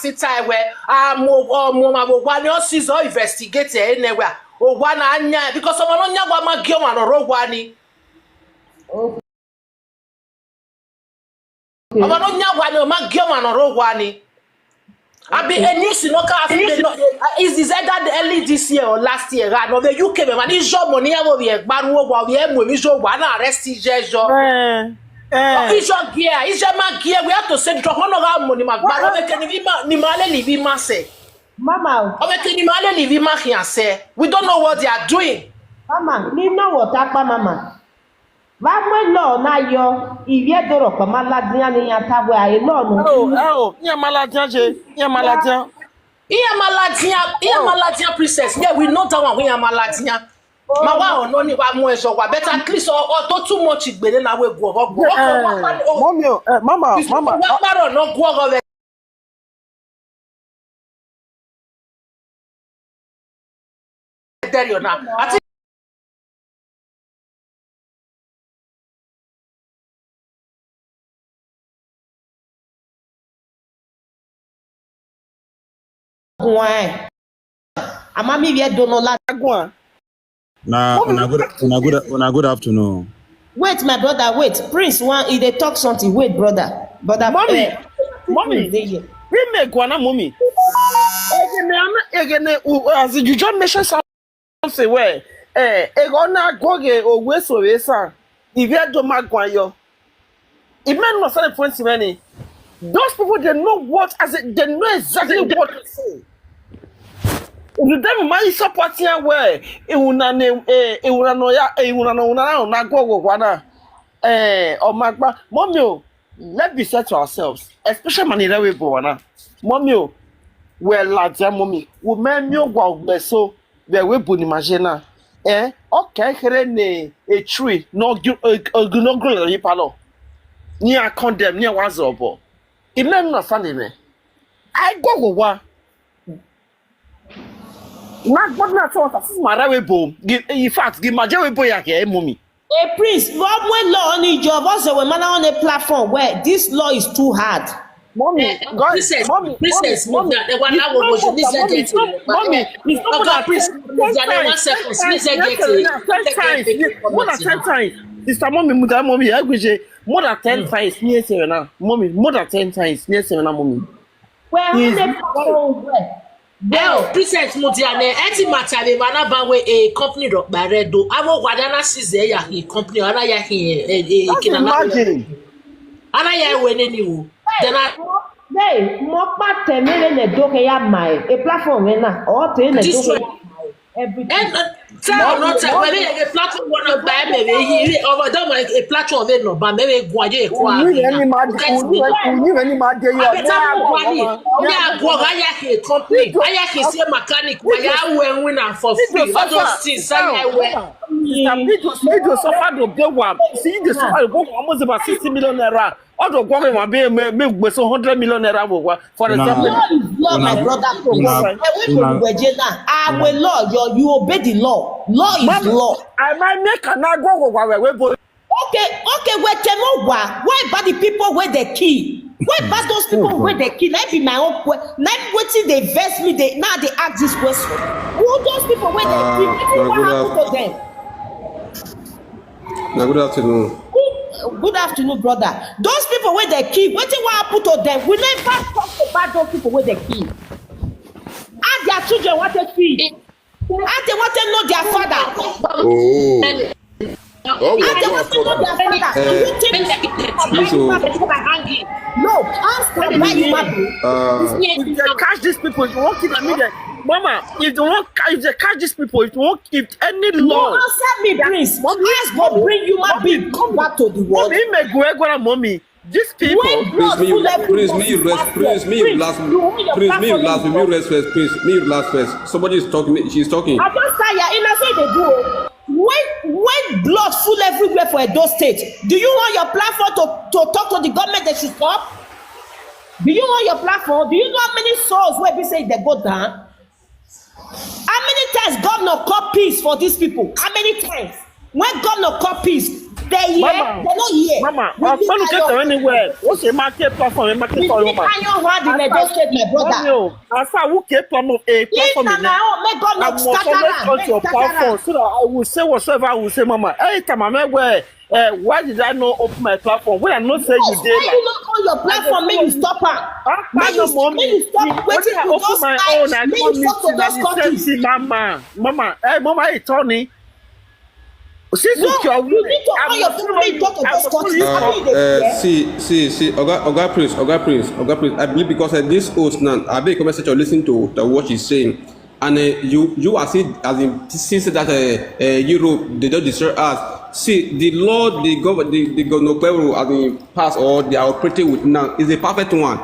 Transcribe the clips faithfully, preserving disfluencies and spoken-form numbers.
Sita ewe, ah, mo, oh, mo, ma, mo, wa ni o si zo investigate e ne wa. O wa na anya, because ọmọ no nya wa ma gi ọmọ no ro wa ni. Ọmọ no nya wa ni o ma gi ọmọ no ro wa ni. Abi a news no ka fi no. Is is either the early this year or last year? Ga no the U K me man ijo mo ni ya wo bi e gbaru o wa bi e mo mi jo wa na arrest je jo. Eh. Eh. Ijo gi e, ijo ma gi e, we have to say drop one of our money ma gbaru o ke ni bi ma ni ma le ni bi ma se. Mama, o me ke ni ma le ni bi ma khian se. We don't know what they are doing. Mama, ni no wo ta pa mama. Va mwe lo na yo, ivie doro pa maladian ni ya ta we a lo no. Oh, oh, ya maladian je, ya maladian. Iya maladian, iya maladian princess. Yeah, we know that one. We are maladian. Ma wa ono ni wa mu eso wa. But at least o o to too much igbere na we go go go. Eh, mommy, eh, mama, mama. Wa paro no go go. Tell you now. I think Why? Amami we do no la. Go on. Na una good, una good, una good afternoon. Wait, my brother, wait. Prince, one, he dey talk something. Wait, brother. Brother, mommy, eh, mommy, dey here. We make one, mommy. Again, again, as you just mentioned something where, eh, e go na go ge o we so we sa. If you do magwayo. It meant no certain points many. Those people, they know what, as it, they know exactly what to say. If you tell me, man, you support here where it will not name, eh, it will not know, yeah, it will not know, na go go wana, eh, or magba, mommy, oh, let's be said to ourselves, especially man in that way, boy, na. Mommy, oh, well, la, dear mommy, we men, you go, so, we will put in my eh, okay, here, ne, a tree, no, no, no, ni a condemn, ni a was obo. It meant no Sunday me. I go go wa. Na God na so ta sis mara we bo. In fact, give my we bo ya ke mommy. A priest, what we law on the job also we man on a platform where this law is too hard. Mommy, God, princess, mommy, princess, mommy, mommy, that the one that was mommy, mommy, mommy, it's not more than ten times. More than ten times. Sister mommy, mother mommy, I wish more than ten times. Yes, sir, now, mommy, more than ten times. Yes, sir, now, mommy. Well, how many people were? Well, princess Mutiane, eti matale mana ba we a company dok bare do. Awo wadana size ya hi company, ana ya hi, eh, eh, kinana. Imagine. Ana ya we ne ni wo. Then I Hey, mo pa te me le ne do ke ya mai. A platform we na. O te ne do ke ya mai. Everything. And uh, tell or not tell whether a platform one of by me we over that one a platform we no ba me we gwa je kwa. Ni ni ma di ni ni ma de yo. Abeta mo kwa ni. Ni agwa ga ya ke company. Aya ke se mechanic wa ya we win am for free. All those things. Aya we. Sister, we do, we do suffer the big one. See, the suffer the big one, almost about sixty million naira. All the government will be me, me, me so hundred million naira will work for example. Law is law, my brother. Una, una, una. Our law, you, you obey the law. Law is law. I might make an go go go go. Okay, okay, wait, tell me why. Why about the people where they kill? Why about those people where they kill? That be my own question. Now wetin dey vex me, they now they ask this question. Who those people where they kill? Wetin wan happen to them? Na good afternoon. Good afternoon, brother. Those people where they kill, wetin wan happen to them? We never talk about those people where they kill. How their children want to feed? How they want to know their father? Oh. Oh, and they want to know their father. Do you think please, oh. No, ask them why you want to. Uh, if they catch these people, if you won't keep them in there. Mama, if they won't, if they catch these people, if you won't, if any law. No, answer me, please. Mommy, ask God bring human being come back to the world. Mommy, me go, go, mommy. These people. When blood full everywhere, please, me you rest, please, me you last, please, me you last, me you rest first, please, me you last first. Somebody is talking, she's talking. I just tell you, in say they do. When when blood full everywhere for Edo State, do you want your platform to, to talk to the government that should stop? Do you want your platform? Do you know how many souls will be say they go down? How many times governor call peace for these people? How many times? When governor call peace, They hear, Mama, they no hear. Mama, We uh, fit when you get iron. to anywhere, what's a market platform? A market We platform, fit mama. iron hard in Edo State, my brother. Mami o, asa who get platform? A If platform na in my own, make God I make must scatter always am, come make to your scatter am. platform so that I will say whatever I will say, mama. Anytime I'm anywhere, uh, why did I not open my platform? When I not say you Yes, dey when you like, no on your platform, make you stop am. ah, Make no you, mommy. make you stop When wetin I you open just my like, own, I make come you meet stop to you. That just is cut same it. Thing, mama, mama, hey, mama, hey, Tony. Since No, you are you willing, need to I on will your follow you. footprint, Talk I about will follow cut you it. up. How you dey Uh, fear? see, see, see, Oga, Oga Prince, Oga Prince, Oga Prince. I believe because of this host now, I be a comment section, listen to, to what she's saying, and uh, you, you are seeing as in since that uh, uh, Europe they don't destroy us. See, the law the government, the, the government Okpebholo as in pass or they are operating with now is a perfect one.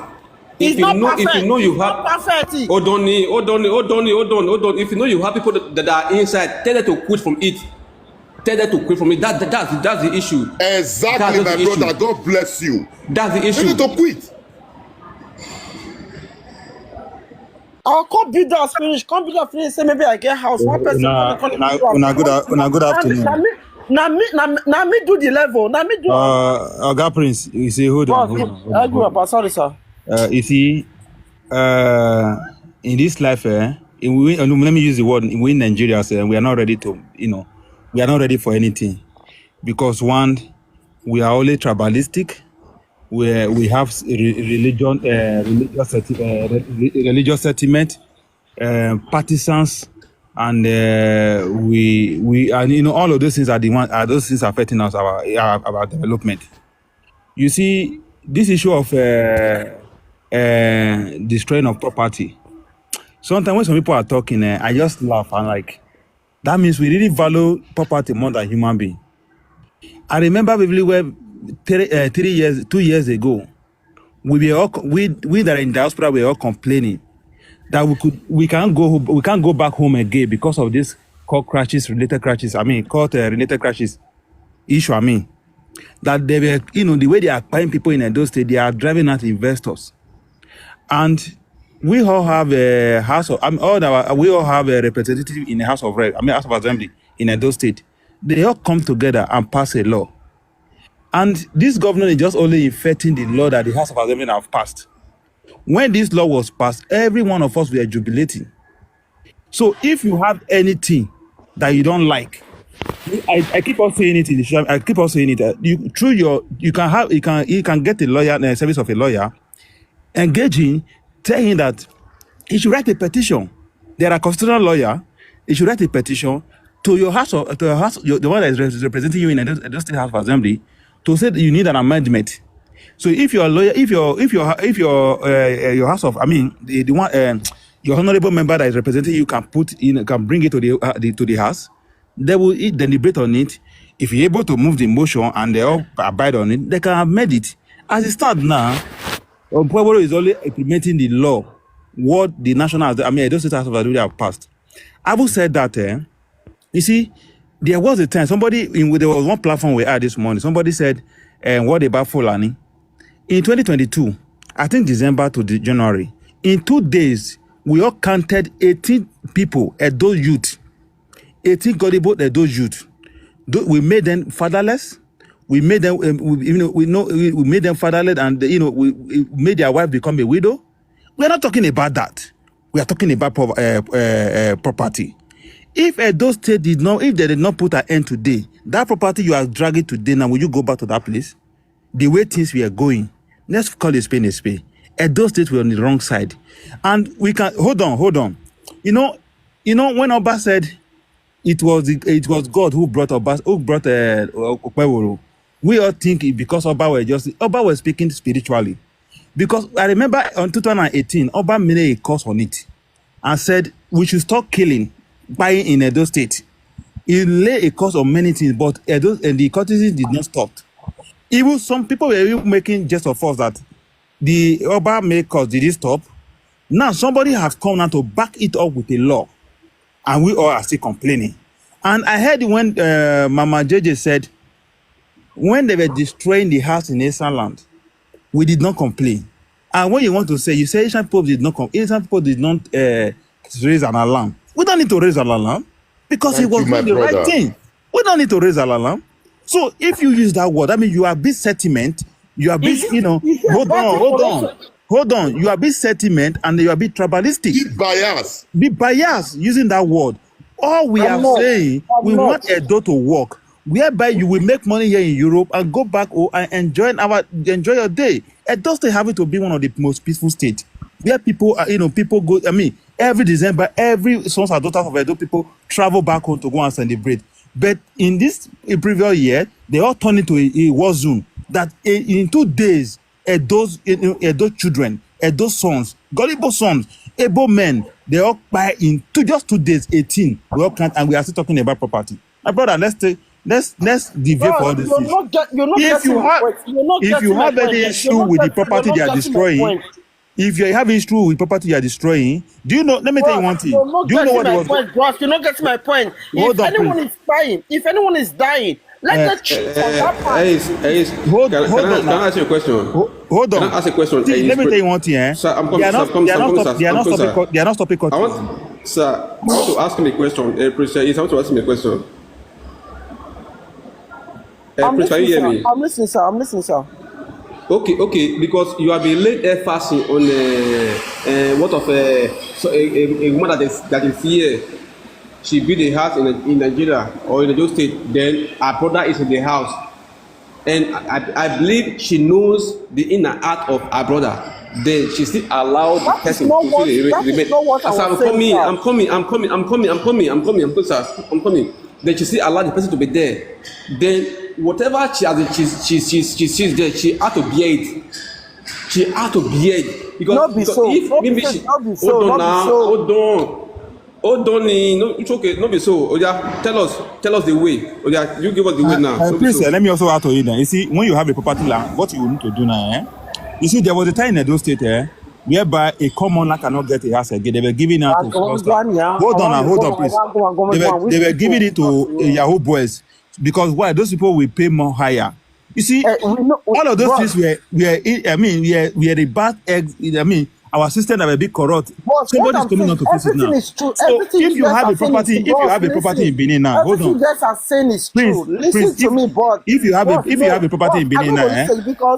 It's If you not know, if perfect. you know you It's not have, perfect. hold on, eh, hold on, eh, hold on, eh, hold on, hold on. If you know you have people that, that are inside, tell them to quit from it. Tell them to quit from it. That, that that's the, that's the issue. Exactly, That's my the issue. Brother. God bless you. That's the You issue. Need to quit. I'll come build house finish. Come build house finish. Say maybe I get house. One person Una, come, come una, do house. una good, una good afternoon. Na me, na me, na me, na me do the level. Na me do. Uh, Oga Prince, you say hold on, Boss, hold on, hold on, I go hold on. up. Sorry, sir. Uh, you see, uh, in this life, eh, in we, uh, let me use the word. We Nigerians, eh, we are not ready to, you know, we are not ready for anything because one, we are only tribalistic. We we have s- re- religion, uh, religious, senti- uh, re- re- religious sentiment, uh, partisans, and uh, we we and you know all of those things are the one are those things affecting us our our, our development. You see, this issue of uh, uh, destroying of property. Sometimes when some people are talking, eh, I just laugh and like that means we really value property more than human being. I remember vividly where three, uh, three years, two years ago, we were all, co- we we that are in diaspora were all complaining that we could we can't go we can't go back home again because of this core crashes related crashes. I mean, core uh, related crashes issue. I mean, that they were you know the way they are buying people in Edo State, they are driving out investors, and we all have a house of I mean, all our we all have a representative in the House of Rep. I mean, House of Assembly in Edo State. They all come together and pass a law. And this government is just only effecting the law that the House of Assembly have passed. When this law was passed, every one of us were jubilating. So if you have anything that you don't like, I, I keep on saying it in the show. I keep on saying it. Uh, you through your you can have you can you can get a lawyer, the service of a lawyer, engage him, tell him that he should write a petition. There are constitutional lawyer. He should write a petition to your house of to your house, your, the one that is rep- representing you in Edo, Edo State House of Assembly, to say that you need an amendment. So if your lawyer, if your if your if your uh, uh, your house of I mean the, the one um, your honorable member that is representing you can put in can bring it to the, uh, the to the house, they will eat, deliberate on it. If you're able to move the motion and they all abide on it, they can amend it. As it stands now, Okpebholo is only implementing the law what the national I mean Edo State House of Assembly have passed. Having said that, eh, you see, there was a time somebody in there was one platform we had this morning. Somebody said, eh, "What about Fulani?" In twenty twenty-two, I think December to the January, in two days, we all counted eighteen people, Edo youth, eighteen gullible Edo youth. Tho- We made them fatherless. We made them, um, we, you know, we know we, we made them fatherless, and you know, we, we made their wife become a widow. We are not talking about that. We are talking about pov- uh, uh, uh, property. If Edo State did not, if they did not put an end today, that property you are dragging today now, will you go back to that place? The way things were going, let's call a spade a spade. Edo State were on the wrong side, and we can hold on, hold on. You know, you know when Oba said it was the, it was God who brought Oba who brought uh, Okpebholo. We all think it because Oba were just Oba was speaking spiritually. Because I remember on two thousand eighteen, Oba made a curse on it and said we should stop killing, buying in Edo State. He lay a curse on many things, but Edo and the cultism did not stop. Even some people were even making jest of us that the Oba made curse, did it stop? Now somebody has come now to back it up with a law, and we all are still complaining. And I heard when uh, Mama J J said when they were destroying the house in Esan land, we did not complain. And when you want to say, you say Asian people did not come, Asian people did not uh, raise an alarm. We don't need to raise an alarm because it Thank was you, my doing the right brother. Thing. We don't need to raise an alarm. So if you use that word, I mean, you are bit sentiment, you are bit, you know, hold on, hold on, hold on. You are bit sentiment and you are bit tribalistic. Be biased. Be biased using that word. All we are saying, we want Edo to work, whereby you will make money here in Europe and go back home and enjoy our enjoy your day. Edo State having to be one of the most peaceful states where people are, you know, people go. I mean, every December, every sons and daughters of Edo people travel back home to go and celebrate. But in this, uh, previous year, they all turned into a, a war zone. That in, in two days, Edo's, Edo children, Edo sons, gullible sons, able men, they all buy in two, just two days, eighteen. We all can't, and we are still talking about property. My brother, let's take let's let's deviate for all this. You're not get, you're not if you have, point. You're not if you have any issue with the property they are destroying, if you have issue with property you are destroying, do you know? Let me tell you one thing. Do you know what was? Bros, you're not getting my point. If anyone is dying, if anyone is dying, let uh, the chief uh, on that part. Hold, can, hold can on. I, can I ask you a question? Hold on. Can I ask a question? See, let me tell you one thing. Eh? Sir, I'm coming. They are not. They are not stopping. They are not stopping. They are not stopping. I want, sir, I want to ask him a question. Uh, President, I want to ask him a question. Uh, I'm listening, sir. I'm listening, sir. I'm listening, sir. Okay, okay, because you have been laid emphasis on uh, uh, what of uh, so a, a, a woman that is that is here. She built a house in, in Nigeria or in the state. Then her brother is in the house, and I, I believe she knows the inner heart of her brother. Then she still allowed the person to feel the remain. As I'm coming, I'm coming, I'm coming, I'm coming, I'm coming, I'm coming, I'm coming, sir. I'm coming. Then she still allowed the person to be there. Then whatever she has, she she she she sees there, she had to bear it. She had to bear it because, because if maybe she hold on now, hold on. Hold on, no, it's okay. No be so. Oh yeah, tell us, tell us the way. Oh yeah, you give us the way now. Uh, so, please, so. Uh, let me also add to it. Then you see, when you have a property land, what you need to do now, eh? You see, there was a time in Edo State, eh, whereby a commoner cannot get a house again. They were giving out to cluster. Hold on, hold on, please. They were, they were giving it to uh, Yahoo boys because why? Those people will pay more higher. You see, uh, know, all of those things were, were I mean, were, were the bad eggs. I mean, our system that were big corrupt. Somebody's coming out to fix it now. So if you have a property, if you have a property in Benin now, hold on. You guys are saying is true. Listen to me, but if you have a if you have a property in Benin now, eh,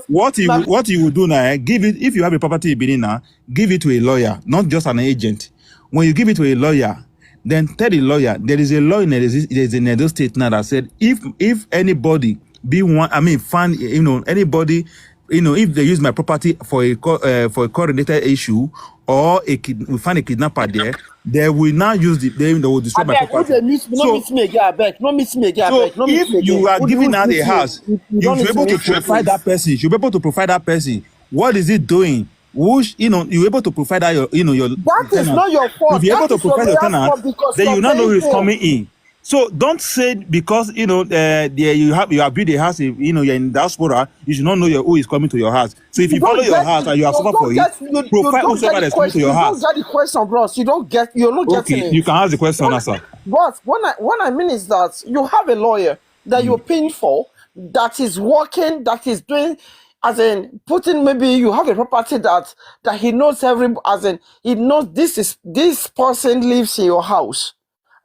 what you what you will do now, eh, give it. If you have a property in Benin now, give it to a lawyer, not just an agent. When you give it to a lawyer, then tell the lawyer there is a law in Edo, there is in Edo State now that said if if anybody be one, I mean, find, you know, anybody, you know, if they use my property for a uh, for a coordinated issue or a kid, we find a kidnapper there, they will now use the they, they will destroy abeg, my property. Abeg, no miss me again, abeg. No miss me again, so abeg. No miss me again. If you are giving out a house, you, you, you should be able to provide that person. You should be able to provide that person. What is it doing? Which, you know, you're able to provide that your, you know, your that tenant. Is not your fault. If you're able to provide your tenant, then you not know who's coming in. So don't say because you know uh, the, you have you have built a house, you know, you're in diaspora, you should not know your who is coming to your house. So if you, you follow your house and you are suffer for it, you, provide whosoever that's coming to your house. You don't get the question, bros. You don't get. You're not okay, getting it. You can ask the question, sir. But what I what I mean is that you have a lawyer that mm. You're paying for, that is working, that is doing, as in putting, maybe you have a property that that he knows every, as in he knows this is this person lives in your house.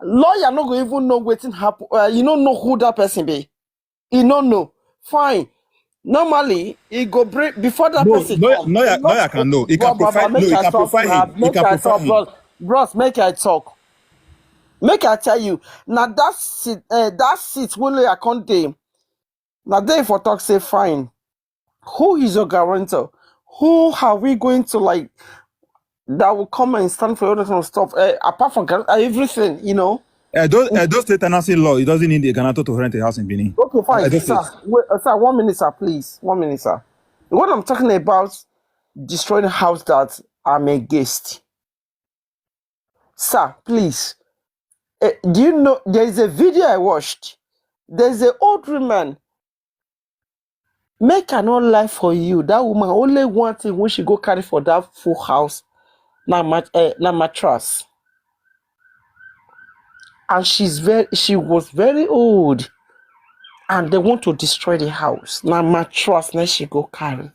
Lawyer no go even know wetin happen. Uh, you no know who that person be. He no know. Fine. Normally, he go bring before that no, person lawyer, come. Lawyer, lawyer can know. He can profile. No, he can profile him. He can profile him. Bros, bros, make I talk. Make I tell you. Now that seat, uh, that seat wey lawyer come dey. Now they for talk say fine. Who is your guarantor? Who are we going to like? That will come and stand for all that kind of stuff. Uh, apart from uh, everything, you know. Uh, those, uh, those state tenancy law, it doesn't need a guarantor to rent a house in Benin. Okay, fine, uh, sir. Wait, uh, sir, one minute, sir, please. One minute, sir. What I'm talking about, destroying house that I'm against. Sir, please. Uh, do you know there is a video I watched? There's an old woman. Make I not lie for you. That woman only one thing when she go carry for that full house, na mat uh, na mattress. And she's very she was very old, and they want to destroy the house. Na mattress na she go carry.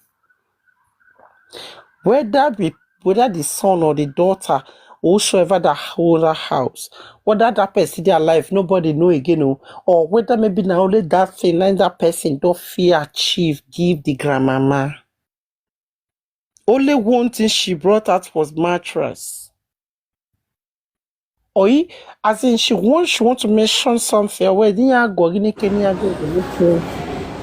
Whether be whether the son or the daughter whosoever that hold that house, whether that person dey alive, nobody know again o, or whether maybe na only that thing na that person don fit achieve give the grandmama. Only one thing she brought out was mattress. Or he, as in she want, she want to mention something. Well, then you go, you can, you go, you can.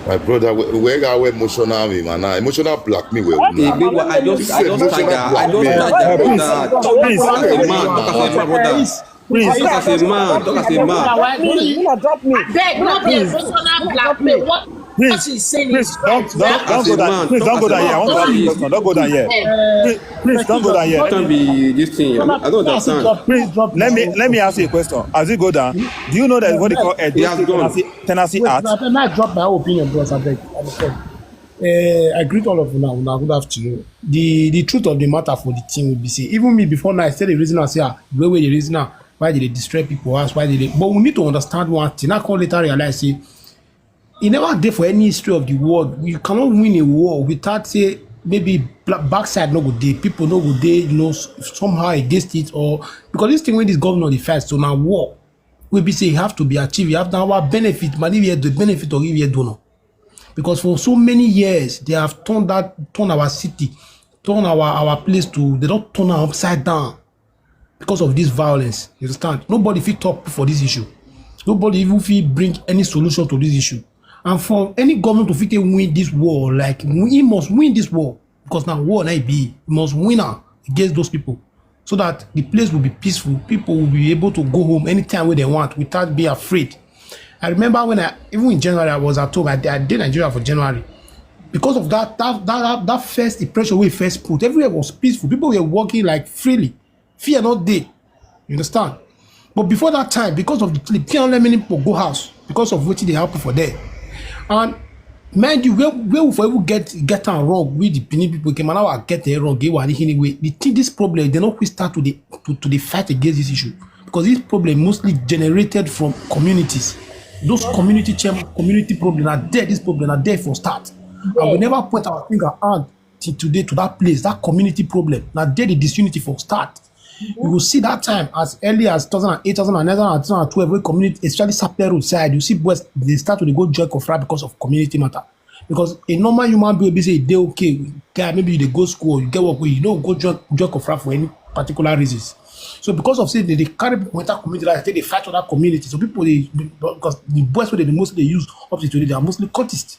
My brother, we, we got emotional, man. Nah, emotional blackmail. Well, Hey, babe, I just, I just tag her. I just tag her. Please, Talk as a please, man, brother. please, Talk as a man. Talk as a man. Please, Beg, not be please, emotional blackmail. What please, she saying please is don't, don't, don't go down. Please don't go down here. I want to ask you a question. Don't go down here. Please, please don't go down here. Can't be this thing. I don't understand. Please, let me, let me ask you a question. As you go down, do you know that what they call a He has gone. Tenancy, tenancy Wait, act? I, I might drop my own opinion, bros. I beg. I beg. Uh, I greet all of you now. Now, good afternoon. The the truth of the matter for the team will be say, even me before now, I said the reason I say, ah, the way, way the reason now, why did they destroy people house, why did they? But we need to understand one thing. I can later realize, say, it never dey for any history of the world. You cannot win a war without say maybe bla- backside no go dey, people no go dey, you know, s- somehow against it, or because this thing when this governor dey fight, so now war will be say you have to be achieved. You have now our benefit, man, if you the benefit or if you don't know. Because for so many years they have turned that, turned our city, turned our our place to, they don't turn am upside down because of this violence. You understand? Nobody fit talk for this issue. Nobody even fit bring any solution to this issue. And for any government to fit take win this war, like, he must win this war because now war na e be, he must win am against those people so that the place will be peaceful. People will be able to go home anytime wey they want without being afraid. I remember when I, even in January, I was at home. I, I did Nigeria for January. Because of that, that that that, that first impression we first put, everywhere was peaceful. People were walking like freely. Fear not dey. You understand? But before that time, because of the clip, fear not let many people go house because of wetin dey happen for there. And mind you, where where we for even get get am wrong with the Benin people, Kemanawa get it wrong, get one anyway. The thing, this problem, they no quick start to the to, to the fight against this issue because this problem mostly generated from communities. Those community chairman, community problem are there. This problem are there for start, and we never point our finger hand till today to that place, that community problem. Now there the disunity for start. You will see that time as early as two thousand eight, two thousand nine, two thousand twelve, when community, especially Sapele Road side, you see boys they start to dey go join Kofra because of community matter. Because a normal human being will be say they okay, guy, maybe you dey go school, you get work, you know, go join join Kofra for any particular reasons. So because of say they, they carry people enter community like they fight other community, so people they because the boys wey they mostly dey use up to today they are mostly cultists.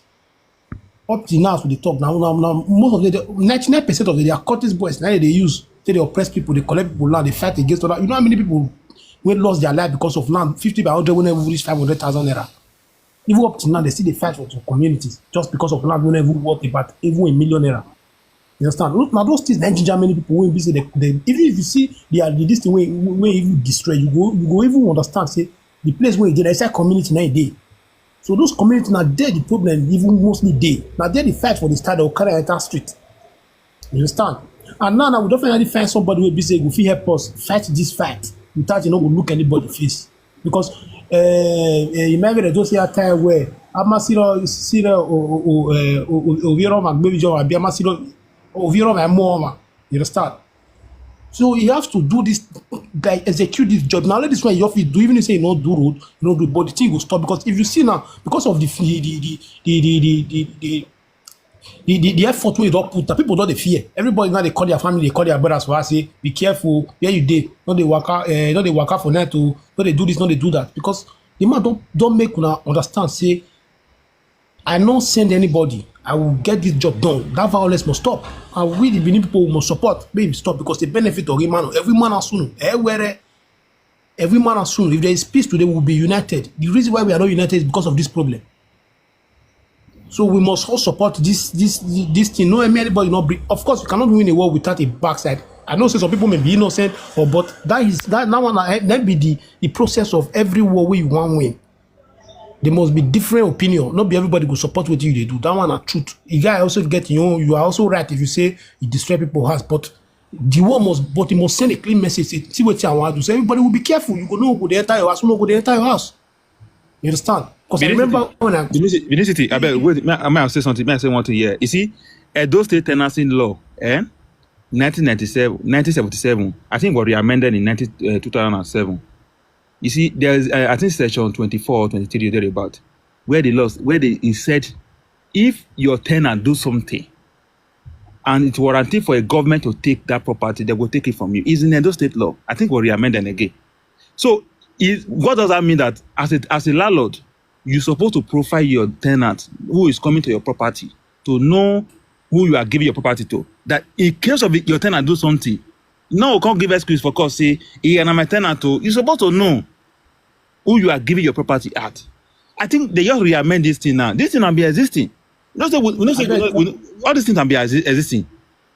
Up till now, so they talk now. Now, now most of the ninety-nine percent of the, they are cultist boys. Now they use, say they oppress people, they collect people land, they fight against other. You know how many people wey lost their life because of land, fifty by hundred, wey never reach five hundred thousand naira. Even up till now, they still dey fight for some communities just because of land wey never worth about even a million naira. You understand? Now those things, then ginger many people wey be say they, they even if you see they are this thing wey wey even destroy, you go you go even understand say the place where they inside community now dey. So those community now there the problem even mostly dey. Now there the fight for the start of carry enter street. You understand? And now, now we don't finally find somebody who be say go fit help us fight this fight without you know go look anybody face. Because uh, uh, you might get to say a time where Amasiro Sira Oviro Magbejo and Amasiro Oviro Moma. You understand? So you have to do this, like execute this job. Now let this one you have to do, even if you say you not do road, you know do, but the thing will stop because if you see now, because of the the the the the the the, the, the, the, the effort wey you don put, the people don dey fear. Everybody now dey call their family, dey call their brothers for us, say, be careful where you dey. No dey waka, eh, no dey waka for night o. No dey do this, no dey do that. Because the man don don make una understand say I no send anybody. I will get this job done. That violence must stop. And we the Benin people must support. Make it stop because the benefit of every man, every man as soon, everywhere, every man as soon. If there is peace today, we will be united. The reason why we are not united is because of this problem. So we must all support this this this thing. No, anybody not bring. Of course, you cannot win a war without a backside. I know say some people may be innocent, or but that is that that one eh, that be the the process of every war where you want win. There must be different opinion. Not be everybody go support what you dey do. That one are truth. The guy also get you. You are also right if you say you destroy people house, but the war must but you must send a clean message. Say, see what I want to say. Everybody will be careful. You go no go dey enter your house. No go dey enter your house. You understand? Because I remember when I Benin City, Benin City, I beg, wait, may, I- may I say something? May I say one thing here? You see, Edo State tenancy law, eh? nineteen ninety-seven, nineteen seventy-seven. I think it was re-amended in nineteen, uh, two thousand seven. You see, there is, uh, I think, section twenty-four or twenty-three or thereabout, where the laws, where they, it said, if your tenant do something and it's warranted for a government to take that property, they will take it from you. It's in Edo State law. I think it was re-amended again. So, is, what does that mean? That as a, as a landlord, you're supposed to profile your tenant who is coming to your property to know who you are giving your property to. That in case of it, your tenant do something, no, can't give excuse for cause say, "Hey, and my tenant too." You're supposed to know who you are giving your property at. I think they just re-amend this thing now. This thing can be existing. You know, say we, we know say we, we, all these things can be exi- existing.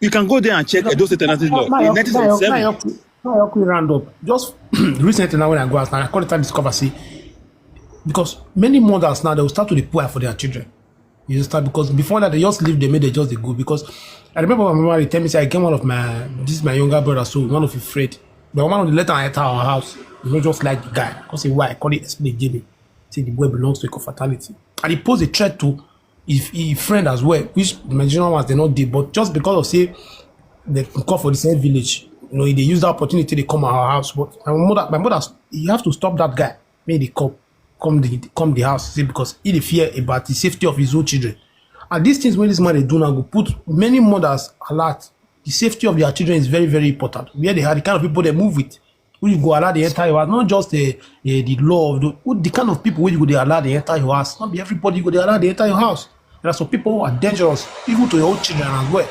You can go there and check Edo State Tenancy Law in nineteen seventy-seven. Now, quick round up. Just recently now when I go outside, I call the time discover see, because many mothers now, they will start to dey put eye for their children. You understand? Because before that, they just leave them, make they just dey go. Because I remember my mama dey tell me say I get one of my, this is my younger brother, so one of his friend. But one of the letter I enter our house, you know, just like the guy. I say why? I call it explain, give me. Say the boy belongs to a confraternity. And he posed a threat to his, his friend as well, which the Nigerian ones they not did, but just because of say they come for the same village, you know, they use that opportunity, they come our house. But my mother, my mother, you have to stop that guy. May they come, come the, come the house, say, because he dey fear about the safety of his own children. And these things when this man they do now go put many mothers alert. The safety of their children is very, very important. Where they are, the kind of people they move with, who you go allow the entire house, not just the, the, the law of the, who, the kind of people who you go dey allow the entire house. Not be everybody you go dey allow the entire house. There are some people who are dangerous, even to your own children as well.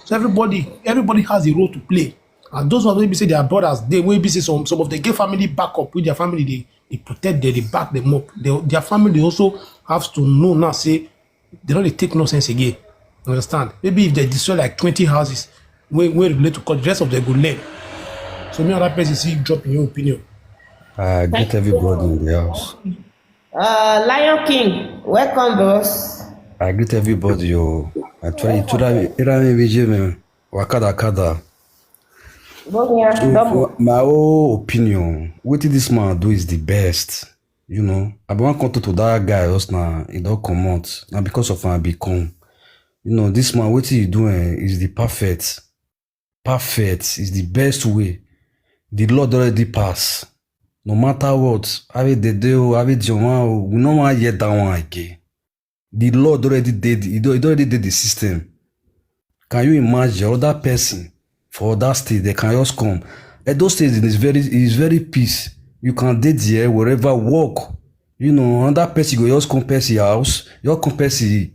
So everybody, everybody has a role to play. And those ones wey be say their brothers, they will be say some, some of them get family backup with their family, they, they protect them, they back them up. They, their family also has to know now say they don't dey take nonsense again. You understand? Maybe if they destroy like twenty houses, when, when relate to court, the rest of them go learn. So me and that person see drop in your opinion. I greet everybody in the house. Uh, Lion King, welcome, boss. I greet everybody. Yo, I try to that. Ira me bije me. Wakada kada. Bonya, double. For my own opinion, what this man do is the best. You know, I be wan come talk to that guy just now. He don't come out now because of him become. You know, this man, what he doing is the perfect, perfect is the best way. The Lord already pass. No matter what, have it the day, have it your man, we no wan hear that one again. The Lord already did, he don- he already did the system. Can you imagine other person for other state? They can just come. Edo State is very, is very peace. You can dey there wherever, work. You know, another person go just come person house. Your come person,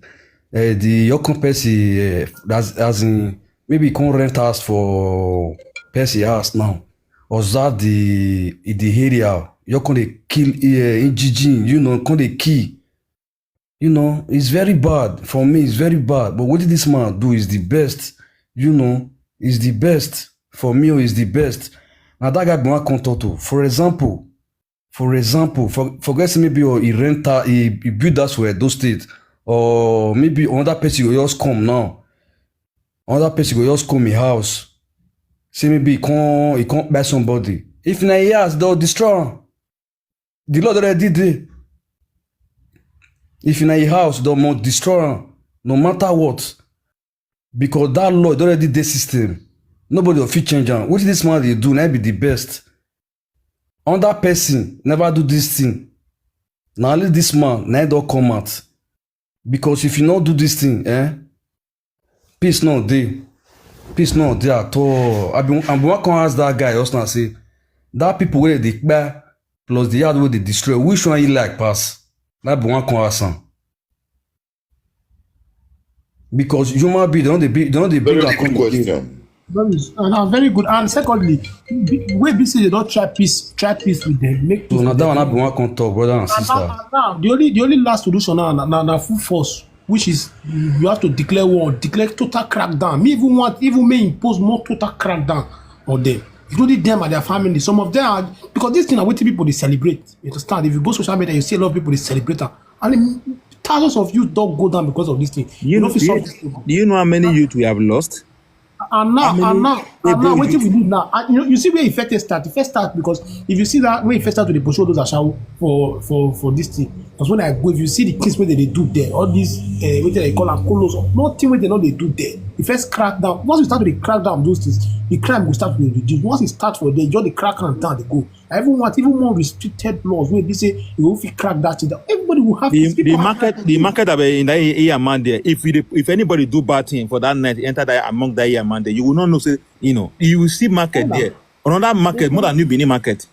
uh, the your come person, uh, as as in maybe you come rent house for person house now. Observe the in the area. You come dey kill, uh, injijin. You know, come dey kill. You know, it's very bad for me. It's very bad. But what did this man do is the best. You know, is the best for me. Is the best. Now that guy be wan come talk to. For example, for example, for forget say maybe, oh, he rent a, he, he build that for Edo State, or maybe another person go just come now. Another person go just come in house. Say maybe he come he come buy somebody. If na he house, they'll destroy am. The Lord already did it. If na he house, they'll must destroy am, no matter what. Because that Lord already did system. Nobody will fit change am. What this man dey do, na be the best. Another person never do this thing. Now only this man, now he don't come out. Because if you not do this thing, eh? Peace no dey. Peace no dey at all. I be I be wan come ask that guy just now say, that people wey dey kpai plus the yard wey dey destroy, which one you like pass? That be wan come ask am. Because human being, they don't dey be, they don't dey bring Very am come good again. Question. That is, and, and very good. And secondly, be- wey be say they don't try peace, try peace with them, make peace So na with that them. One I be wan come talk, brother and And sister. now, and now, the only the only last solution now na, na, na full force, which is you have to declare war, declare total crackdown. Me even want even may impose more total crackdown on them, including them and their family. Some of them are, because this thing are wetin people dey celebrate. You understand? If you go social media, you see a lot of people dey celebrate am, and thousands of youth don't go down because of this thing. You know, no fit do solve you, this problem. Do you know how many youth we have lost? And now, How many and now, and now, people wetin we do now? And you know, you see where e first start. E first start because if you see that when e first start to dey pursue those ashawo for for for this thing, Because when I go, if you see the things wey dem dey do there, all these uh, wetin dem call am, colos, nothing wey dem no dey do there. The first crackdown, once you start to dey crack down those things, the crime go start to dey reduce. Once e start for there, you just dey crack am down dey go. I even want even more restricted laws wey be say you go fit crack that thing down. Everybody will have the, people the have market the market that in that area man there, if you dey- if anybody do bad thing for that night, enter that among that area man there, you will not know say, you know, you will see market Hold on. There, another market more than New Benin market.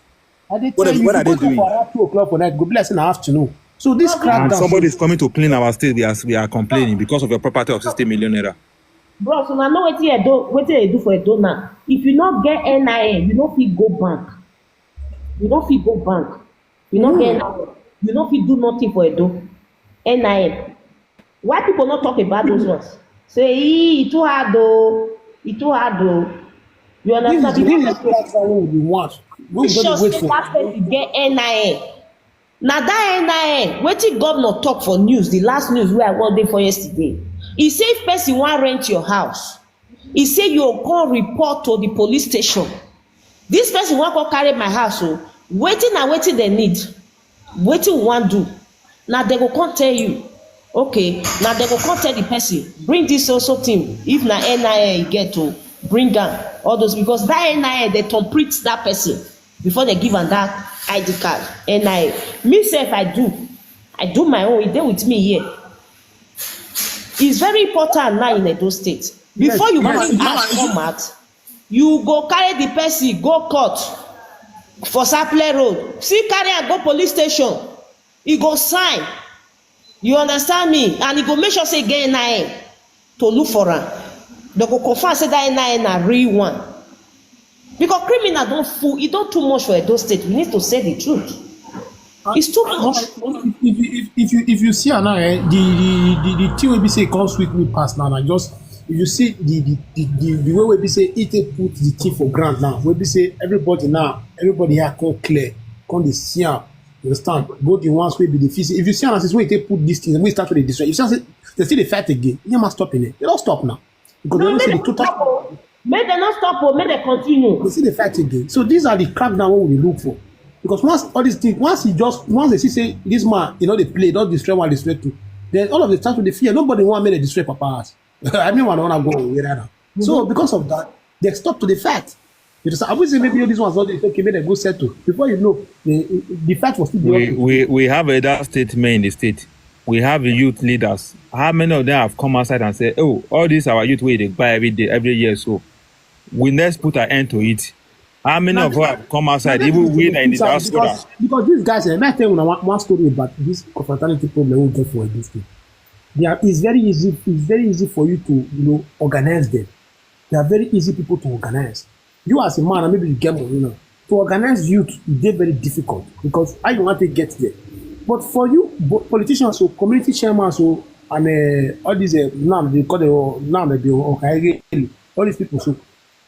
I dey What tell are- you, what if are they you wake up doing? For around two o'clock for night, go be like say na afternoon. So this And crackdown, somebody is coming to clean our state. We are we are complaining because of your property of sixty million naira. Bros, una know wetin Edo, wetin they do for Edo now. If you no get N I N, you no fit go bank. You no fit go bank. You no get N I N. You no fit do nothing for Edo. N I N. Why people not talk about those ones? Say, "Ee, e too hard though. E too hard though." You this is understand? the You this no is crackdown wey we dey want. We Make go sure dey wait say for. That person get N I N. Na that N I N, wetin governor talk for news, the last news wey I wan dey for yesterday. He say if person wan rent your house, he say you go come report to the police station. This person wan come carry my house o. Wetin na wetin dem need? Wetin we wan do? Na dem go come tell you. Okay, na dem go come tell the person, "Bring this also thing. If na N I N you get o, bring am." All those, because that N I N, they thumbprint that person before they give am that I D card. N I N. Me sef, I do. I do my own. E dey with me here. It's very important now in Edo State. Before you Yes, bring yes, house come out, you go carry the person go court for Sapele Road. See, carry am go police station. He go sign. You understand me? And he go make sure say get N I N to look for am. They go confirm say that N I N na real one. Because criminal don full, e don too much for Edo State. We need to say the truth. It's too much. If you if, if you if you see am now, eh, the the the the thing wey be say e come sweet me pass now, na just if you see the the the the, the way wey be say e take put the thing for ground now, wey be say everybody now, everybody here come clear, come dey see am. You understand? Both the ones wey be the feel say, if you see am as wey e take put this thing, wey e start to dey destroy. You see am say they still dey fight again. You never stop in it. They don stop now because they No, don make see the dem total. Stop o. Make dem not stop o. Make dem continue. They see the fight again. So these are the crackdown wey we dey look for. Because once all these things, once you just once they see say this man, you know, they play, don't destroy one, destroy two. Then all of the time they fear. Nobody want make they destroy Papa house. I mean, one wanna go away right now. So because of that, they stop to the fight. You just, I would say maybe all these ones don't dey okay, make them go settle. Before you know, the, the fight was still We there. we we have elder statesmen in the state. We have youth leaders. How many of them have come outside and said, "Oh, all this our youth wey dey buy every day, every year, so we next put an end to it"? How many of us have come outside, even we that in the diaspora? Because, because these guys, eh, let me tell you one, one story about this confraternity problem we get for this thing. They are, it's very easy. It's very easy for you to, you know, organize them. They are very easy people to organize. You as a man, and maybe you get money now. To organize youth, e dey very difficult because how you want to get there. But for you, bo- politicians, so community chairman, so and uh, all these uh, now they call the now that they okay, all these people. So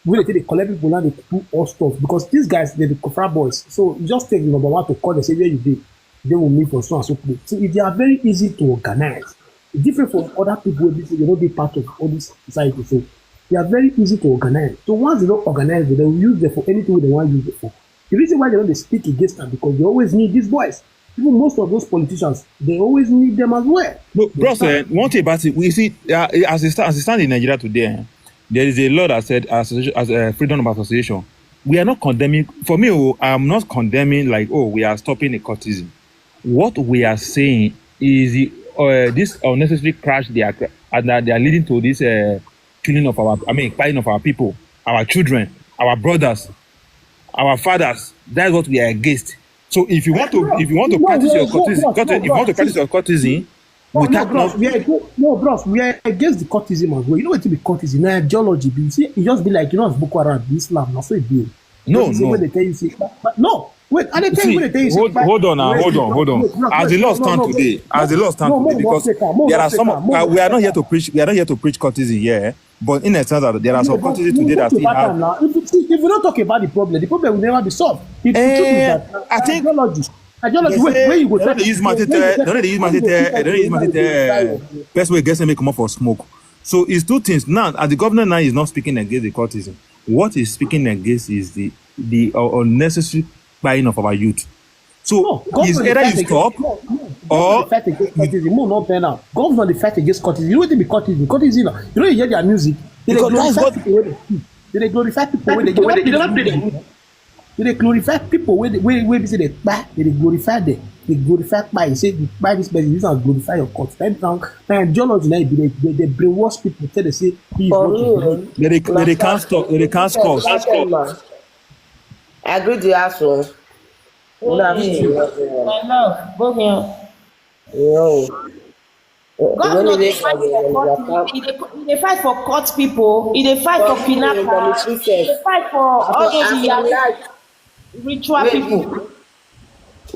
we dey take dey collect people now they do all stuff because these guys they be confra boys. So you just take the number one to call them say where you dey, they will meet for so and so place. So if they are very easy to organize, different from other people wey be say they no dey part of all this society. So they are very easy to organize. So once they don organize, they will use them for anything wey they wan use them for. The reason why they no dey speak against am because they always need these boys. Even most of those politicians, they always need them as well. No, bros, eh, one thing about it, we see uh, as it sta- as it stands in Nigeria today, eh, there is a law that said association, as uh, freedom of association. We are not condemning. For me, oh, I'm not condemning like, "Oh, we are stopping the cultism." What we are saying is the, uh, this unnecessary crash they are cra- and that they are leading to this uh, killing of our, I mean, killing of our people, our children, our brothers, our fathers. That's what we are against. So if you want to, if you want to No, practice no, your no, cultism, no, culti- no, if you want to no, practice your cultism, No, no, without bros, not we are, no, bros, we are against the cultism as well. You know what be cultism? Na ideology. Be see, it just be like you know, Boko Haram, be Islam, not so it be. No, Cultism no. When they tell you, say, but, but no, wait, and they tell See, you when they tell you, say, hold, but- hold on now, wait, hold on, no, hold on. wait, no, As wait, the law no, no, stand no, today, no, as the law stand no, today, no, because no, no, there are no, some. no, Uh, we are not no, here to preach. We are not here to preach cultism here. But in a sense that there are some No, but cultists you today that talk still about have. am now. If you see, if you don't talk about the problem, the problem will never be solved. It, the truth is Eh, that I think ideology, ideology. They Wait, say where you go? They don't dey use mouth take tell. They don't dey use mouth take tell. They don't dey use mouth take tell. Person wey get say make comot for smoke. So it's two things now. As the governor now is not speaking against the cultism. What he's speaking against is the the uh, unnecessary buying of our youth. So it's either you stop or fight against cultism. No, not fair now. Government dey fight against cultism. You know what they be cultism? Cultism now. You know you hear their music. They dey glorify people wey dey thief. They dey glorify people wey dey give up. They dey glorify people wey dey wey wey be say dey kpai. They dey glorify them. They glorify kpai. You say you kpai this person, use am glorify your cult. That now na ideology na e be dey dey dey brainwash people tell them say he is not. They dey they dey can't stop. They dey can't stop. I agree with you, Asu. My love, go here. No. God no dey fight for court people. He dey fight for court people. He dey fight for kidnappers. He dey fight for all those yahoo ritual people.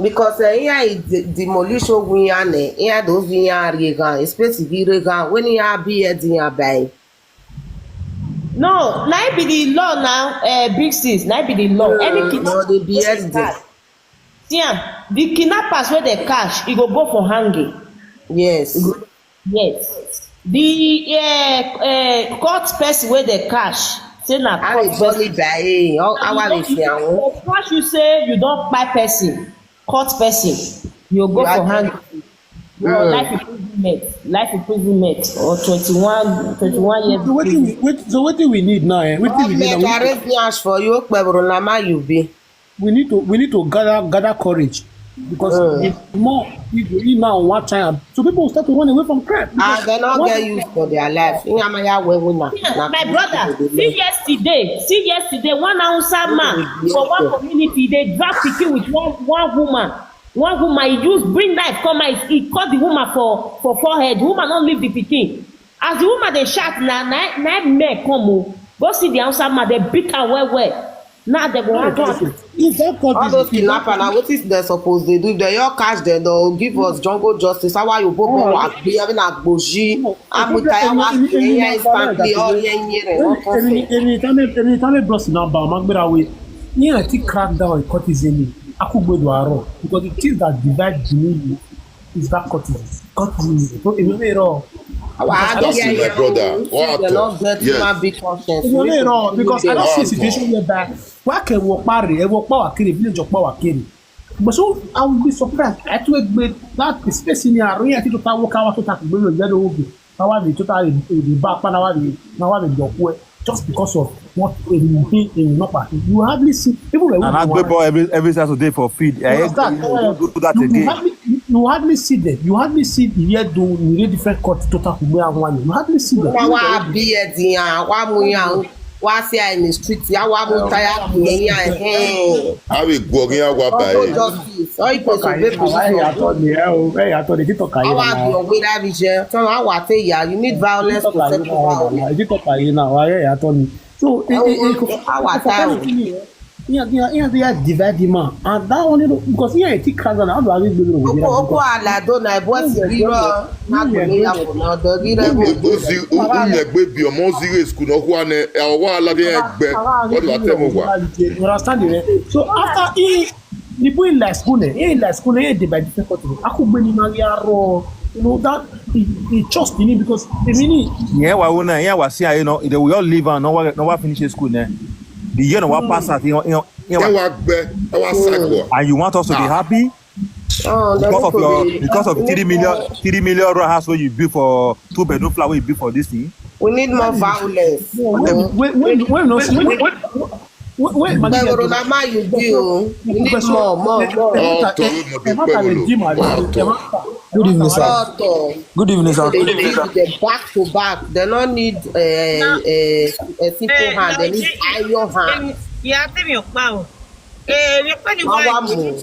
Because eh, here is demolish ogun yan eh, here those yan regan, especially regan when you are be head in your bay. No, na be the law now. Uh, big sis, na be the law. Any kidnapping, no, they be head there. See am, the kidnappers wey dey catch, e go go for hanging. Yes. Yes. The uh, uh, court person wey dey catch, say na court person. By eh, how how I dey see am. Catch you say you don kpai person, court person, you go for hanging. Or life imprisonment, life imprisonment, or twenty-one, twenty-one years. So wetin we, wait, so wetin we need now? Eh? Wetin we need now? We need to, arrange the house for you, Okpeboro, na ma you be. We need to we need to gather gather courage because mm. If more people in now one time, so people will start to run away from crime. Ah, they not get used for their life. Inyamaya wewuna. My brother, see yesterday, see yesterday, one Hausa man for one community, they drag pikin with one one woman. One woman, he use bring knife come out, he cut the woman for for forehead. The woman no leave the pikin. As the woman dey shout, na na na men come o. Go see the Hausa man, they beat her well well. Now they go hard on. If that court all those kidnapper na wetin dem suppose dey do, if dem all catch dem, dem go give us jungle justice. How are you bobo wa gbe abi na gboji? Amutaya wa kenya instantly all yen yere. Èmi èmi tán èmi tán lè bros number ọmọ gbéra wé ní àti crack down on cultism akúgbèdò àárọ̀ because the things that divide the new is that cultism cultism so èmi lè rọ. Our idea here o, since dem no get human being conscience. Èmi lè rọ because I don see situation whereby wá kẹ wọ pa rè ẹ wọ pa wà kéré village ọpa wà kéré but so I will be surprised ẹ tún gbé that space ni àárín ẹ tí tó ta wọ káwá tó ta kò gbé lọ ìgbẹ́ lówó gbé. Now why they totally they back now why they now why they block where just because of what a movie in not party. You hardly see people like and I go every every Saturday for feed. I do that again. You hardly, you hardly see them. You hardly see the year do you read different cut total to where I want. You hardly see them. Why be it? Why we are in the street? How we tire? How we go? How we buy? Justice. How you go to be position? How we are going to be there? So how I say yeah, you need violence to settle violence. Ìdí tọ́ka yìí náà, wàá rẹ̀ yàtọ̀ ni. So, how I tell you? Ihe ndị ya divide man and that one you know, because ihe eti crack down how do I really know? Oko oko ala do na ebo si riro na ko ni ya ko na do riro. Ozi unye gbe bi omo zi school no kwa ne e owa ala de egbe. What do I tell you? You understand it? So after he Ibu in like school, eh? In like school, eh? They by different country. I could bring him out here, you know that he, he trust in me because he mean. Yeah, why wouldn't I? Yeah, why see I you know they will all leave and no one no one finish school there. The year no one pass out, you know, you know, you know. And you want us to be happy? Oh, because of your because of three million three million road house where you build for two bedroom flat where you build for this thing. We need more violence. When when when when when when When when when But Roma, you do. You need more, more, more. Good evening, sir. Good evening, sir. Good evening, sir. They back to back. They don't need a, a, a simple hand. They need iron hand. Yeah, tell me, wow. Eh,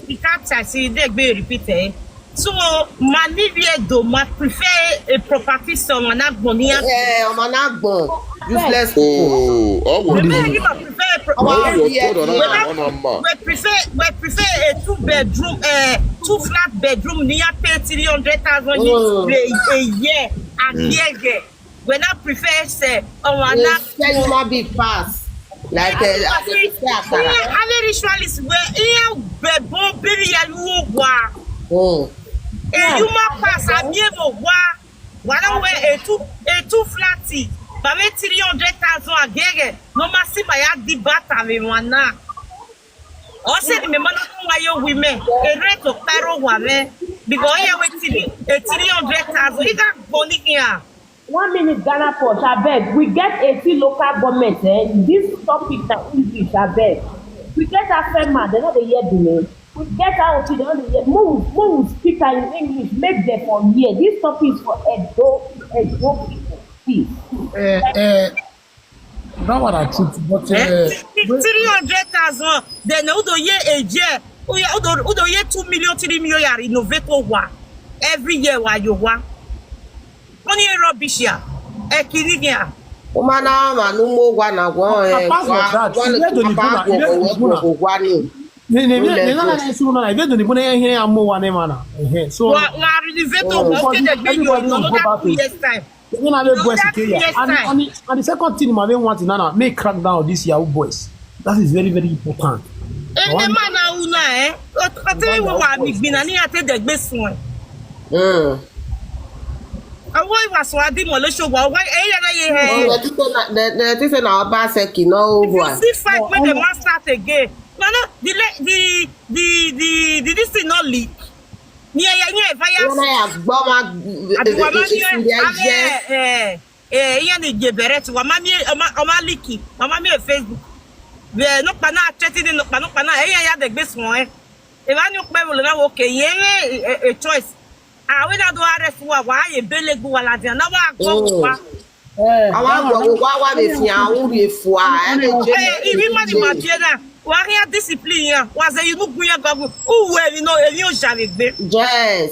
we can't say they be repeated. So, Maniviedo must prefer a property song and not Bonia. Eh, I'm not born. Useless. Oh, oh, what is it? We prefer a property. We prefer, we prefer a two bedroom, uh, two flat bedroom near pay three hundred thousand a, a year and year. We not prefer say oh we not say you might be pass like uh, I say akara. Ihe a very ritualist we ihe bebo biri ya luo gwa. Oh. Eh, you might pass and you go gwa. Wana we a two a two flat. Ba me three hundred thousand agege. No ma si ma ya di bata me wana. Ọ sị na mmemme na ụmụ nwaanyị women, a rate of kpara ụwa mee, because onye wetiri a three hundred thousand, ị ga-agụ n'ihe a. One minute, Ghana Punch, abeg. We get eighteen local government, eh? This topic na English, abeg. We get Afema, they no dey hear the name. We get Auchi, they no dey hear. Move, move, speak am in English, make them for hear. This topic is for Edo, Edo people, please. Eh, eh, that one I truth, but eh, Three hundred thousand. Then udo ye a year. Udo udo ye two million, three million ya renovate wa. Every year wa yo wa. Only rubbish ya. Ekini ya. Ụmana ma n'ụmụ ụgwa na gwa eh, Apart from that, gwa ihe dị n'Igbo na- ihe dị n'Igbo na- ụgwa ni. ne ne Ụlọ ne ego. na na isi ụlọ na ibe dị n'Igbo na ihe ya mụ ụwa na mana. Ehe, so Wa wa renovate wa. Okay, the big Everybody you will go back another to two years time. you know na be boys Another ke two ya. years And time. and and the second thing, my main want na na make crack down on this Yahoo boys. That is very very important. Ene mana una eh. Otiri wa mi gbina ni ate de gbe sun. Mm. Awo iwa so adi mo le show wa. Wa e ya na ye he. They think say na- they- they think say na Obaseki, no You one. see fight when the man start again. No, no, the le- the the the the this thing not leak. Ni ya ni ya fire. Wọn náà yà gbọ́ máa Àbí wọ́n máa ń ìsìn yẹ ẹ̀ jẹ́. ẹ ẹ ẹ ìyẹn ni ìjẹ bẹ̀rẹ̀ tí wọ́n máa mi ọmọ ọmọ líkì wọ́n máa mi ẹ Facebook bẹ́ẹ̀ ló paná àtẹ́tí ní ló paná paná ẹ̀yìn ẹ̀yà dẹ̀gbẹ́ sùn ẹ̀ ìbá ní pẹ́ wòlé náà wò kè yẹn ẹ̀ ẹ̀ choice àwọn iná tó wà rẹ̀ fún wa wà á yẹ bẹ́lẹ̀ gbó wa làdí àná wà á gbọ́ wò wá. Àwọn àgbọ̀wò wá wà lè fi àwọn rè fò à ẹ̀ lè jẹ́ Ẹ ìbí mọ́ ni màá tiẹ̀ náà wà á yẹ discipline yẹn wà á sẹ́yìn inú gun yẹn gọ́gùn ó wù ẹ̀ nínú èyí ò ṣàlẹ̀ gbé. Yes.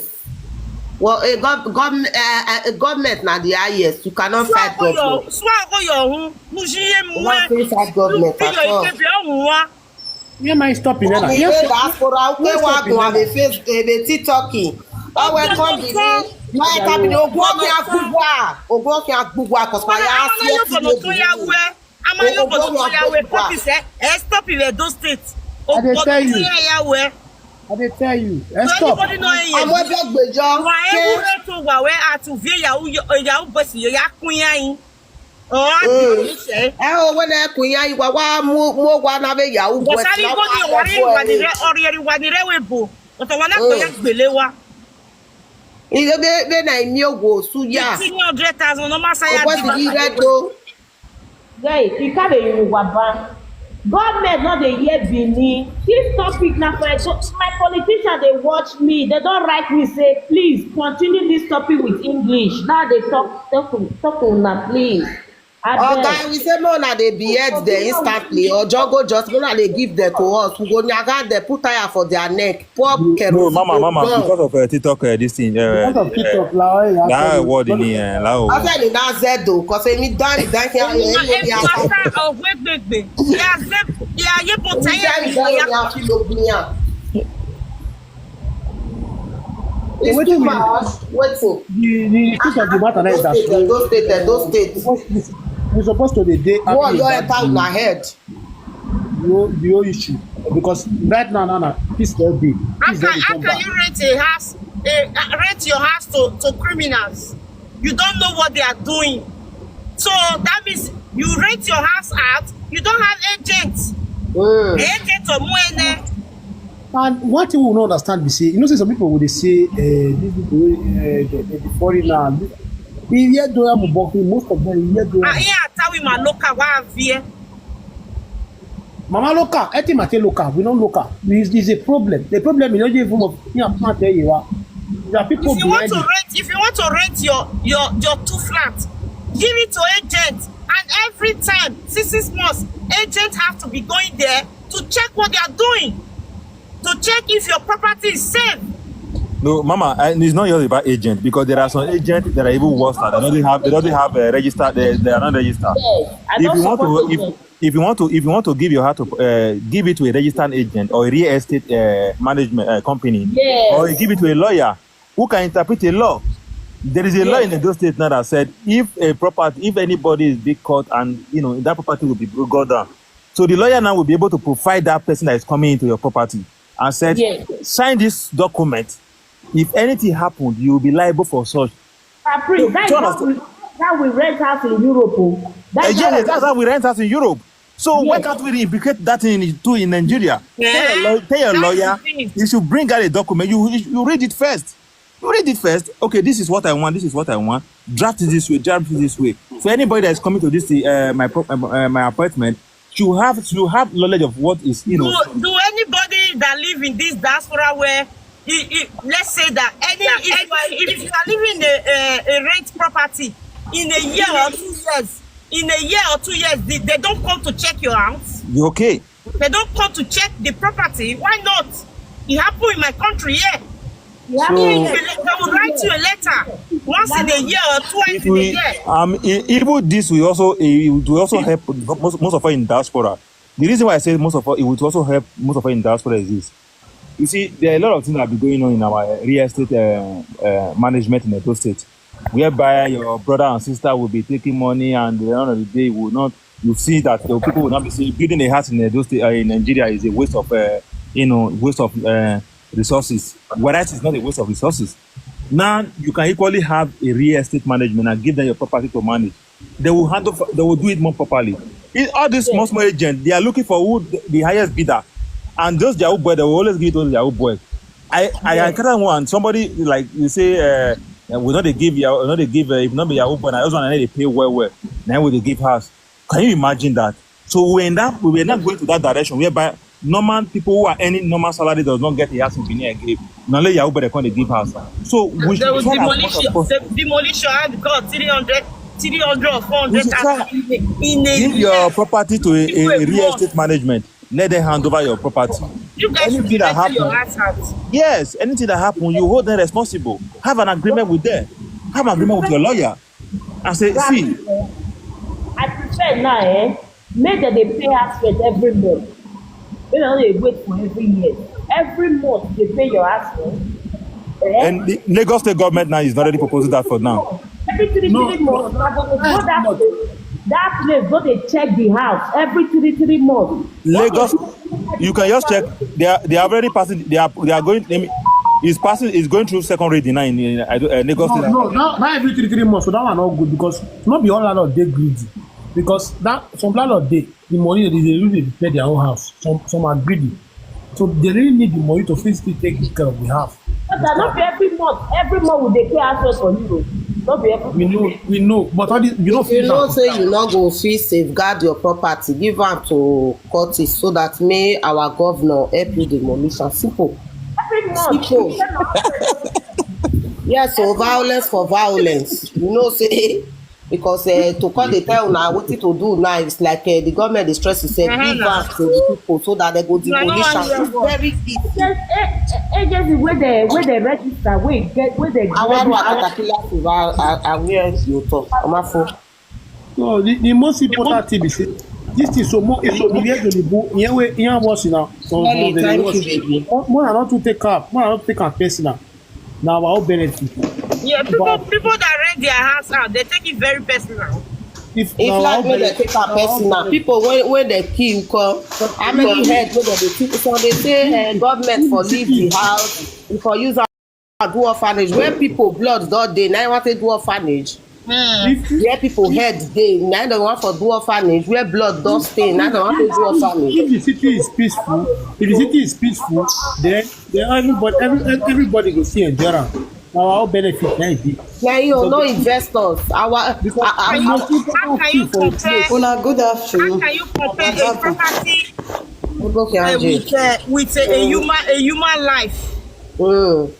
Well, a gov- government, uh, uh, government na the highest. You cannot fight government. Swa ko yọ ọhún mo ṣí yé mu You can't fight government at all. Ìkébí ọ̀hún wá. Where am I stopping? Wọ́n Then? ní Yes, ilé diaspora ó pé wá gùn àbí face èdè TikTok. Ọwọ́ ẹ̀ kọ́ bí ní wọ́n ẹ̀ ká bí ní ogún ọ̀kẹ́ àgbùgbà. Ogún ọ̀kẹ́ àgbùgbà kọ̀sùpá yà á sí ẹ̀ sí Ọmọ yóò fọ̀nà tó yá wẹ́. Ọmọ yóò fọ̀nà tó yá wẹ́. Pọ́tìsẹ́ ẹ̀ stop ilẹ̀ Edo State. I dey tell you. Tó yá wẹ́. I dey tell you. Eh, So stop. anybody know ẹ̀ Àwọn yẹn? ẹgbẹ́ gbèjọ Wà á ṣé ewúrẹ́ tó wà wẹ́ àtúnfẹ́ ìyàwó ìyàwó bọ̀sì yóò yá kún yá yín. Ọ̀ á di oníṣẹ́. ẹ owó náà kùn yá ìwà wá mú mú wá náà bẹ yàwó Kò bọ̀ sáré sí kó ní ọ̀rẹ́ ìwà ni rẹ ọ̀rẹ́ ìwà ni rẹ wẹ̀ bò. Ọ̀tọ̀ wọn náà kò yẹ gbélé wa. Ilé bẹ́ẹ̀ bẹ́ẹ̀ náà èmi ò wò ó súyà. Three hundred thousand ọmọ sáyà Ọ̀pọ̀ sì kí rẹ tó. Guy, e carry you waba. Government no dey hear Benin. This topic na for so my politician dey watch me. They don write me say please continue this topic with English. Now they talk talk to talk to una please. Oga, Abeg. we say make una dey behead them instantly. Ojo go just make una dey give them to us. We go nyaga them, put tire for their neck. Pop No, kerosene. mama, mama, Go. Because of uh, TikTok uh, this thing. Uh, Because of TikTok, la, eh, that actually, word in because here, la o. Ọsẹ ni na zedo, cause emi don resign here. Ẹ ẹ pásítà ọ̀gbẹ́gbẹ̀gbẹ̀. Ìyá Zeb ìyá Yébọ̀tà yẹ kí ìyá. Emi don resign here. It's Wetin too we- much. Wetin? The, the truth of the matter is that Those state, those state, those state. we supposed to dey dey What happy your about enter una head? the whole, the whole issue, because right now, now, now, peace don dey. How Peace can, don dey how come can back. You rent a house, a, uh, rent your house to, to criminals? You don't know what they are doing. So that means you rent your house out, you don't have agents. Mm. Agent of Muene. And one thing we no understand be say, you know, say some people will dey say, uh, these people, uh, the, the, the foreigner, this, e hear do am, but most of them e hear do am. Àyè àtàwí màá ló kà wá àfíẹ́. Mama local, I think Mate local, we don't local. It's, it's a problem. The problem is not even of me and Mate Yewa. There are people If you want behind to it. Rent, if you want to rent your your your two flats, give it to agent, and every time six six months, agent have to be going there to check what they are doing, to check if your property is safe. No, Mama, I, it's not just about agent because there are some agents that are even worse. That they don't have, they don't have uh, registered. They, they are not registered. Yes, I If don you want support to, you. If, if you want to, if you want to give your house to, uh, give it to a registered agent or a real estate uh, management uh, company, Yes. Or you give it to a lawyer who can interpret a law. There is a law in Yes. Edo State now that said if a property, if anybody is being caught and you know that property will be brought down, so the lawyer now will be able to provide that person that is coming into your property and said, Yes. Sign this document. If anything happened, you will be liable for such. Capri, Do that is you how understand? We, how we rent house in Europe. Oh. Uh, That's how yes, we that's how we rent house in Europe. So why can't we replicate that thing in, too in Nigeria? Tell your, law- tell your lawyer, you should bring out a document. You, you read it first. You read it first. Okay, this is what I want. This is what I want. Draft it this way. Draft it this way. So anybody that is coming to this uh, my pro- uh, my appointment, you have you have knowledge of what is you know. Do, do anybody that live in this diaspora where, i- i- let's say that any if, you are- if you are living in a, a, a rent property in a year or two years, in a year or two years, they, they don't come to check your house. You okay? They don't come to check the property. Why not? It happened in my country here. They So- will, they will write you a letter once in a year or twice If in a we, year. um, e- even this will also it will also help most, most of us in diaspora. The reason why I say most of us it will also help most of us in diaspora is this. You see, there are a lot of things that be going on in our uh, real estate uh, uh, management in Edo State, whereby your brother and sister will be taking money, and at the end of the day, will not. You see that the people will not be saying building a house in Edo State uh, in Nigeria is a waste of uh, you know waste of uh, resources. Whereas it's not a waste of resources. Now you can equally have a real estate management and give them your property to manage. They will handle. They will do it more properly. It, all these small small agents, they are looking for who the, the highest bidder, and those their own boy, they will always give it to their own boy. I I encounter one somebody like you say uh, uh, we not they give you not they give uh, if not be your own boy, I just want to they pay well well. Now we they give house. Can you imagine that? So we end up we end up going to that direction whereby normal people who are earning normal salary does not get a house in Benin again. Now let your boy they come they give house. So we They should will try as much demolish as your possible. they demolish your house because three hundred, three hundred or We four hundred should try thousand in a, in a give year. your property to a, People a a real month. Estate management. Let them hand over your property. You guys should Anything be that renting your happens, house out. Yes, anything that happens, you hold them responsible. Have an agreement with them. Have an agreement with your lawyer. And say, see, I prefer now, eh? Make dem dey pay house rent every month. Make dem no dey wait for every year. Every month dey pay your house rent. Eh? And the Lagos State government now is not already proposing that for now. Every three No, three months, no, na go dey go that's that not- place. That place go dey check the house every three three months. Lagos, you can just check. They are they are already passing. They are they are going. They mean, it's passing. It's going through second reading now in, in uh, Lagos No, State. no, not, not every three three months. So that one not good because not be all landlord dey greedy. Because that some landlord dey the money they dey really pay their own house. Some some are greedy. So they really need the money to physically take good care of the house. But na not be every month. Every month we dey pay house rent for you. Not be every We know, we know, but all this, you know, If you know say you no go fit safeguard your property, give am to Curtis so that may our governor help you demolish am. Simple. every month. Simple. Yes, so violence for violence. You know say because uh, to call the tell now what to do now is like uh, the government is stressing say Uh-huh, give now. am to the people so that they go You are not demolish am. one It's very big. Yes, eh, eh, agency wey dey wey dey register wey get wey dey Our register. Caterpillar to our aware you talk. Omafo. No, the, the most important thing is say this thing so more so the way to the book here we here was now. So Thank you, more baby. more than not to take up, more than not take am personal. Now our own benefit. Yeah, people But- people that rent their house out, they take it very personal. If If na our like own make dem benefit, take am na our own personal, benefit. people wey wey dem kill come, how many head wey dem dey kill? So they say uh, government for leave the house, you for use am do orphanage. When people blood don dey, na you wan take do orphanage. If Where people head dey, na dem wan for do orphanage. Where blood don stain, na dem wan take do orphanage. If the city is peaceful, if the city is peaceful, then then everybody every, everybody go see enjoy am. Na our own benefit na e be. Na you no investors. Our Because uh, the uh, most How important can you thing for a compare? place. Una good How afternoon. can you compare a property Ogoke uh, Aje. with uh, with a, a human a human life? Mm.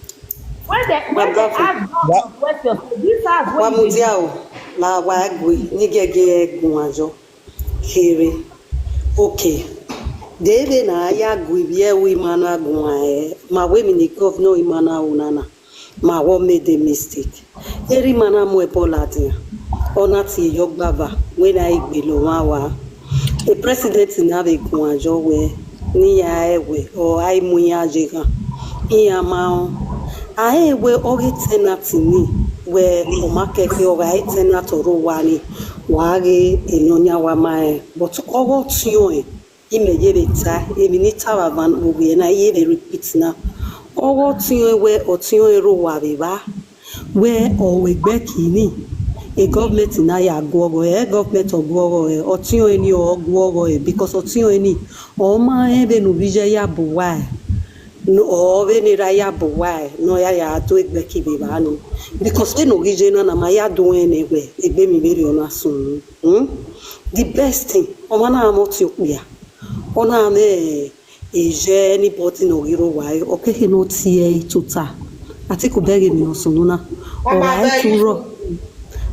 When they when they ask God questions, this house wey you dey Wamudiao la wagwi nigege egun ajo kere. Okay. Dede na ya gwi bie wi mana gun ae. Ma we mi ni governor imana unana. Ma wo made a mistake. Eri mana mo e bola dia. Ona ti yo gbava. When I gbe lo ma wa. A president na be gun ajo we. Ni ya ewe. O ai mu ya je gan. Iya ma o. Ae we oge tenant ni. We o ma keke o ga tenant oro wa ni. Wa ge enonya wa ma e. But ogo ti o e. Ime ye be ta. Emi ni ta wa van oge na ye be repeat na. Ogo ti o e we o ti o e ro wa be ba. We o we gbe kini. E government na ya gwọrọ e, government ọgwọrọ e, ọtịọ eni ọgwọrọ e, because ọtịọ eni ọma ebe no vije ya bụ why. No, ọ ebe ni ra ya bụ why. No ya ya do egbe kibe ba no. Because we no vije na na ma ya do ene egbe, egbe mi veri ona sun. Hmm? The best thing, ọma na mo ti okpia. Ona me eje anybody no hero why. Okay, he no tie tuta. Atiku beg me no sununa. All right, kuro.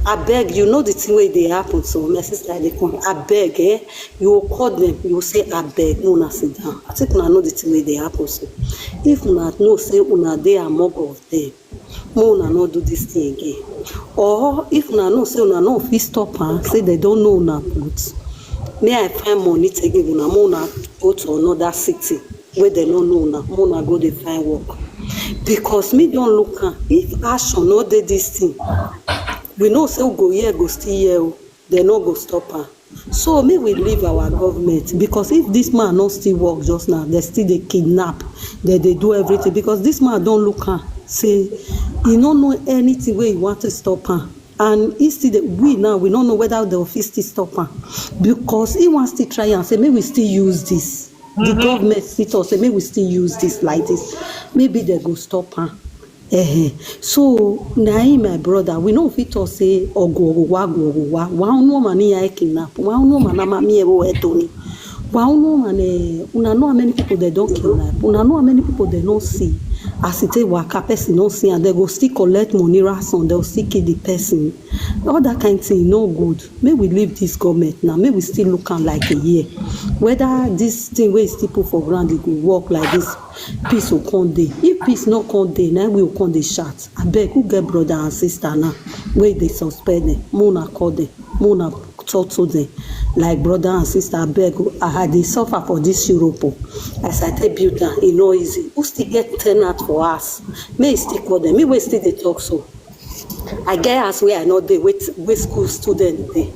I beg, you know the thing wey dey happen to my sister dey come. I beg, eh, you call them, you say I beg, no una sit down. I think una know the thing wey dey happen so. If una know say una dey among of them, make una no do this thing again. Or if una know say una no fit stop am, say they don't know una put. May I find money take give una, make una go to another city. Wey dem no know una, make una go dey find work. Because me don look am, if action no dey this thing, we know say we go hear, go still hear o, dem no go stop am. So make we leave our government, because if this man no still work just now, dem still dey kidnap, dem dey do everything, because this man don look am say he no know anything wey he want to stop am. And he still dey, we now, we no know whether dem fit still stop am, because he wan still try am say make we still use this. The government fit talk say make we still use this like this, maybe dem go stop am. Eh, so na him, my brother, we no fit talk say ogo ogo wa, ogo ogo wa, wa unu ma ni ya kidnap, wa unu ma na ma mi ewo etoni, wa unu ma ne, una know how many people dem don kidnap, una know how many people dem no see, as e take waka person no see, and dem go still collect money ransom, dem go still kill the person. All that kind thing no good. Make we leave this government now, make we still look am like a year, whether this thing wey still put for ground e go work like this, peace go come dey. If peace no come dey, na we go come dey shout. Abeg, who get brother and sister now wey dey suspect them, make una call them, make una talk to them like brother and sister. Abeg o, I, I dey suffer for this Europe o. As I take build am, e no easy. Who still get tenant for house? Make e still call them. Me wey still dey talk so, I get house wey I no dey, wey, wey school student dey.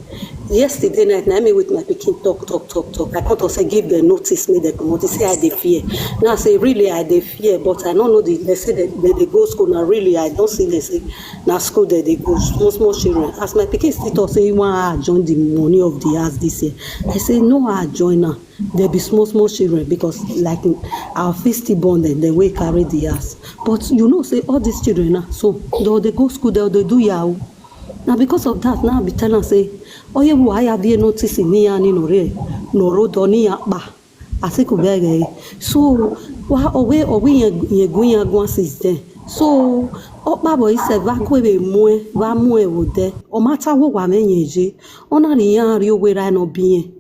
Yesterday night, na me with my pikin talk, talk, talk, talk. I come talk say give them notice, make dem comot. He say I dey fear. Now I say really I dey fear, but I no know the, dem say dem, dem dey go school. Na really I don see dem say na school dem dey go, small small children. As my pikin still talk say he wan join the money of the house this year, I say no, I join am. There be small small children, because like our fit still born them, dem wey carry the house. But you know say all these children now, so they dey go school, they dey do yahoo. Na because of that now I be tell am say, oye wo aya vie notice ni ya ni no re, no ro do ni ya pa. Ase ko bere. So wa owe owe yen yen gun ya gwan since then. So o pa bo ise va ko be mu e, va mu e wo de. O ma ta wo wa me yen je. Ona ri ya ri owe ra no bi yen.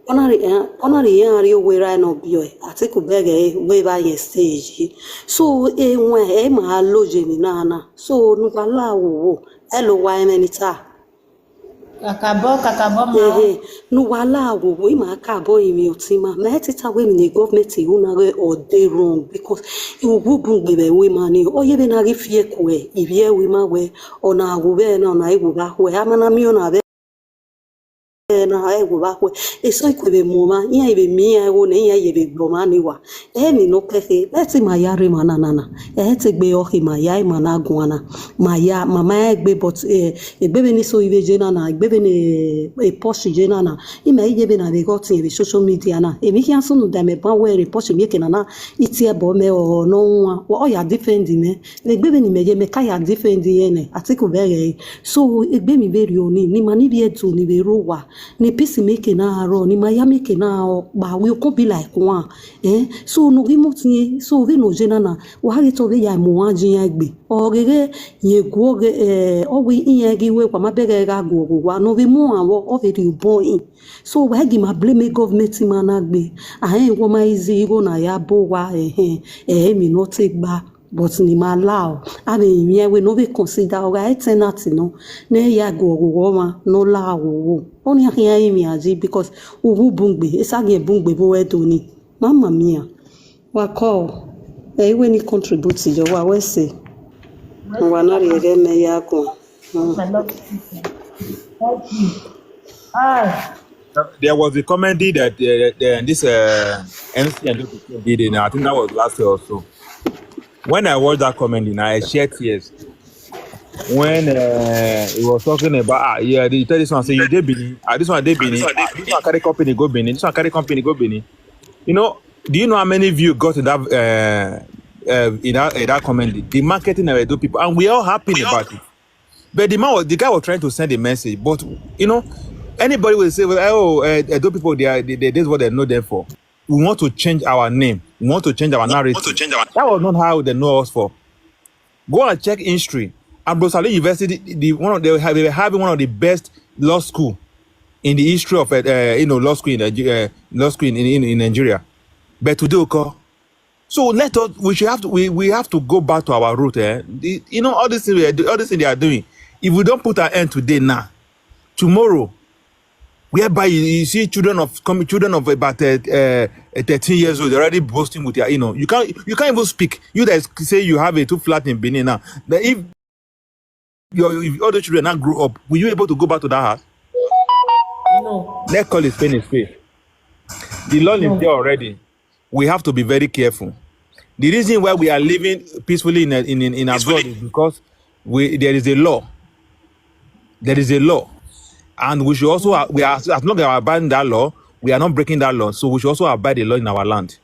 Ona ri ya, ona ri ya ri owe ra no bi o. Ase ko bere we ba yen stage. So e won e ma lo je ni na na. So nu ba la wo wo. E lo wa e me ni ta. Kakabọ, kakabọ ma. Ehe, nu wa la wo wo, i ma ka bo i mi oti ma. Me ti ta we mi ni government i una re o dey wrong, because i wo bu bu gbe be we ma ni. O ye be na ri fie ku e, i bi e we ma we. Ona wo be na, ona i wo ba we. Ama na mi ona be na e wo ba we. E so i ku be mo ma, i be mi e wo ne, i ye be gbo ma ni wa. E mi no keke, e ti ma ya re ma na na na. E te gbe o hi ma ya, i ma na gwana. Ma ya, ma ma e gbe, but eh, egbe be ni so ibe je na na, egbe be ni e post je na na. I ma ije be na be got in be social media na. E mi ki asu nu da me ban we re post mi ke na na. Iti e bo me o no wa. Wa o ya defend me. Egbe be ni me je me ka ya defend ye ne. Atiku be ye. So egbe mi be ri oni, ni ma ni bi e tu ni be ro wa. Ni peace make na ro, ni ma ya make na o. Ba we o ko be like one. Eh? So no gi mo ti, so we no je na na. Wa ge to be ya mo wa ji ya gbe. O ge ge ye gwo ge, eh, o we in ye gi we kwa ma be ge ga gwo gwo wa. No we mo an wo, o we ri bo in. So wa gi ma blame government ma na gbe. A he wo ma easy go na ya bo wa, eh, eh, eh, mi no take ba. But ni ma la o. A be mi e we no be consider o ga e tenant no. Ne ya gwo gwo wo ma, no la wo wo. O ni a hi a mi aji, because u bu bungbe, e sa ge bungbe bo e do ni. Mamma mia. Wa call. E we ni contribute yo wa we se. Wa na ri ege me ya ko. Mm. I love you. Thank you. Ah. There was a comedy that uh, uh, this uh, M C and did, and I think that was last year or so. When I watched that comedy, now I shed tears. When uh, he was talking about, ah, yeah, you tell this one, say you dey Benin, ah, this one dey Benin, ah, this one carry company go Benin, this one carry company go Benin. You know, do you know how many views got in that uh, uh, in that in that comment? The marketing of Edo people, and we all happy about it. But the man, was, the guy was trying to send a message. But you know, anybody will say, "Well, oh, uh, Edo people, they are they, they, this is what they know them for." We want to change our name. We want to change our narrative. That was not how they know us for. Go and check history. Ambrose Allen University, the, the one of they have they were having one of the best law school in the history of uh, you know law school in Nigeria, uh, law school in, in, in Nigeria. But today, okay, so let us we should have to we, we have to go back to our root. Eh? The, you know all this thing we are do, all this thing they are doing. If we don't put an end today now, tomorrow, whereby you, you see children of coming children of about uh, uh, thirteen years old already boasting with their you know you can't you can't even speak. You that say you have a two flat in Benin now. But if your if all the children now grow up, will you able to go back to that house? No. Let's call it spade a spade. The law is there already. We have to be very careful. The reason why we are living peacefully in in in, in abroad is because we there is a law. There is a law, and we should also we are as long as we are abiding that law, we are not breaking that law. So we should also abide the law in our land.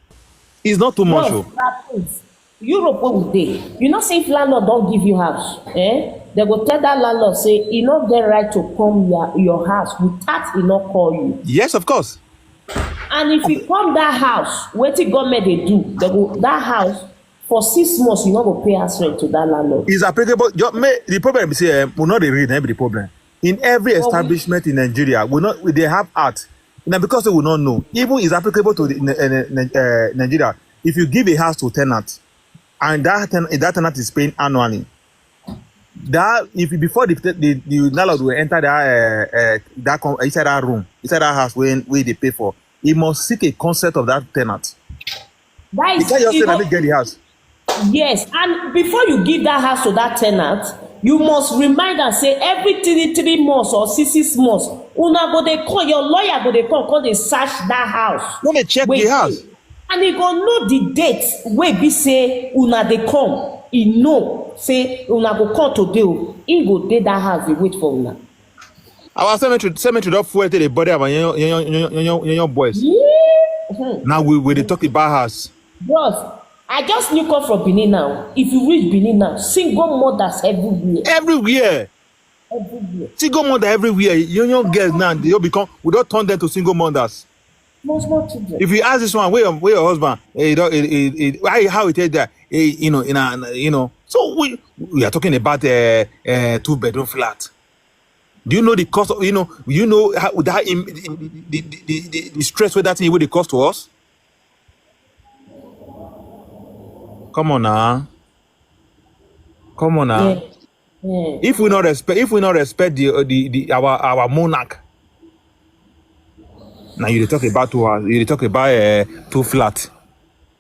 It's not too much. Yes, oh. That is Europe wey we dey. You know say if landlord don give you house, eh, they go tell that landlord say e no get right to come your, your house without e no call you. Yes, of course. And if you come that house, wetin government dey do? They go that house for six months, you no go pay house rent to that landlord. It's applicable. Your, may, the problem is here. We not dey read. Be the problem. In every establishment in Nigeria, we not they have art. Now because they will not know. Even is applicable to the, uh, uh, Nigeria. If you give a house to tenant, and that ten, that tenant is paying annually, that if you- before the the, the landlord will enter that uh, uh, that con- inside that room inside that house when we they pay for, he must seek a consent of that tenant. That You is can't just e say go- let me get the house. Yes, and before you give that house to that tenant, you must remind am say every three three months or six six months, una go dey call, your lawyer go dey come come dey search that house. No dey check Wait, the house. And he go know the date wey be say una dey come. He know say una go come today o. He go dey that house dey wait for una. Our cemetery cemetery don full till dey body our young young young young young young boys. Yeah. Hmm. Now we we dey talk about house. Bros, I just new come from Benin now. If you reach Benin now, single mothers everywhere. Everywhere. Everywhere. Single mother everywhere. Young young girls now they don become we don turn them to single mothers. Small small children. If you ask this one, where your where your husband? Eh, he don, he, he, he, how how he take that? Eh, you know, in a, you know. So we we are talking about uh, uh, two bedroom flat. Do you know the cost? Of, you know, you know how that im, the, the, the, the, the stress where that thing would cost to us. Come on now, come on now. Yeah. Yeah. If we not respect, if we not respect the uh, the, the our our monarch, now you dey talk about two house, you dey talk about uh, two flat.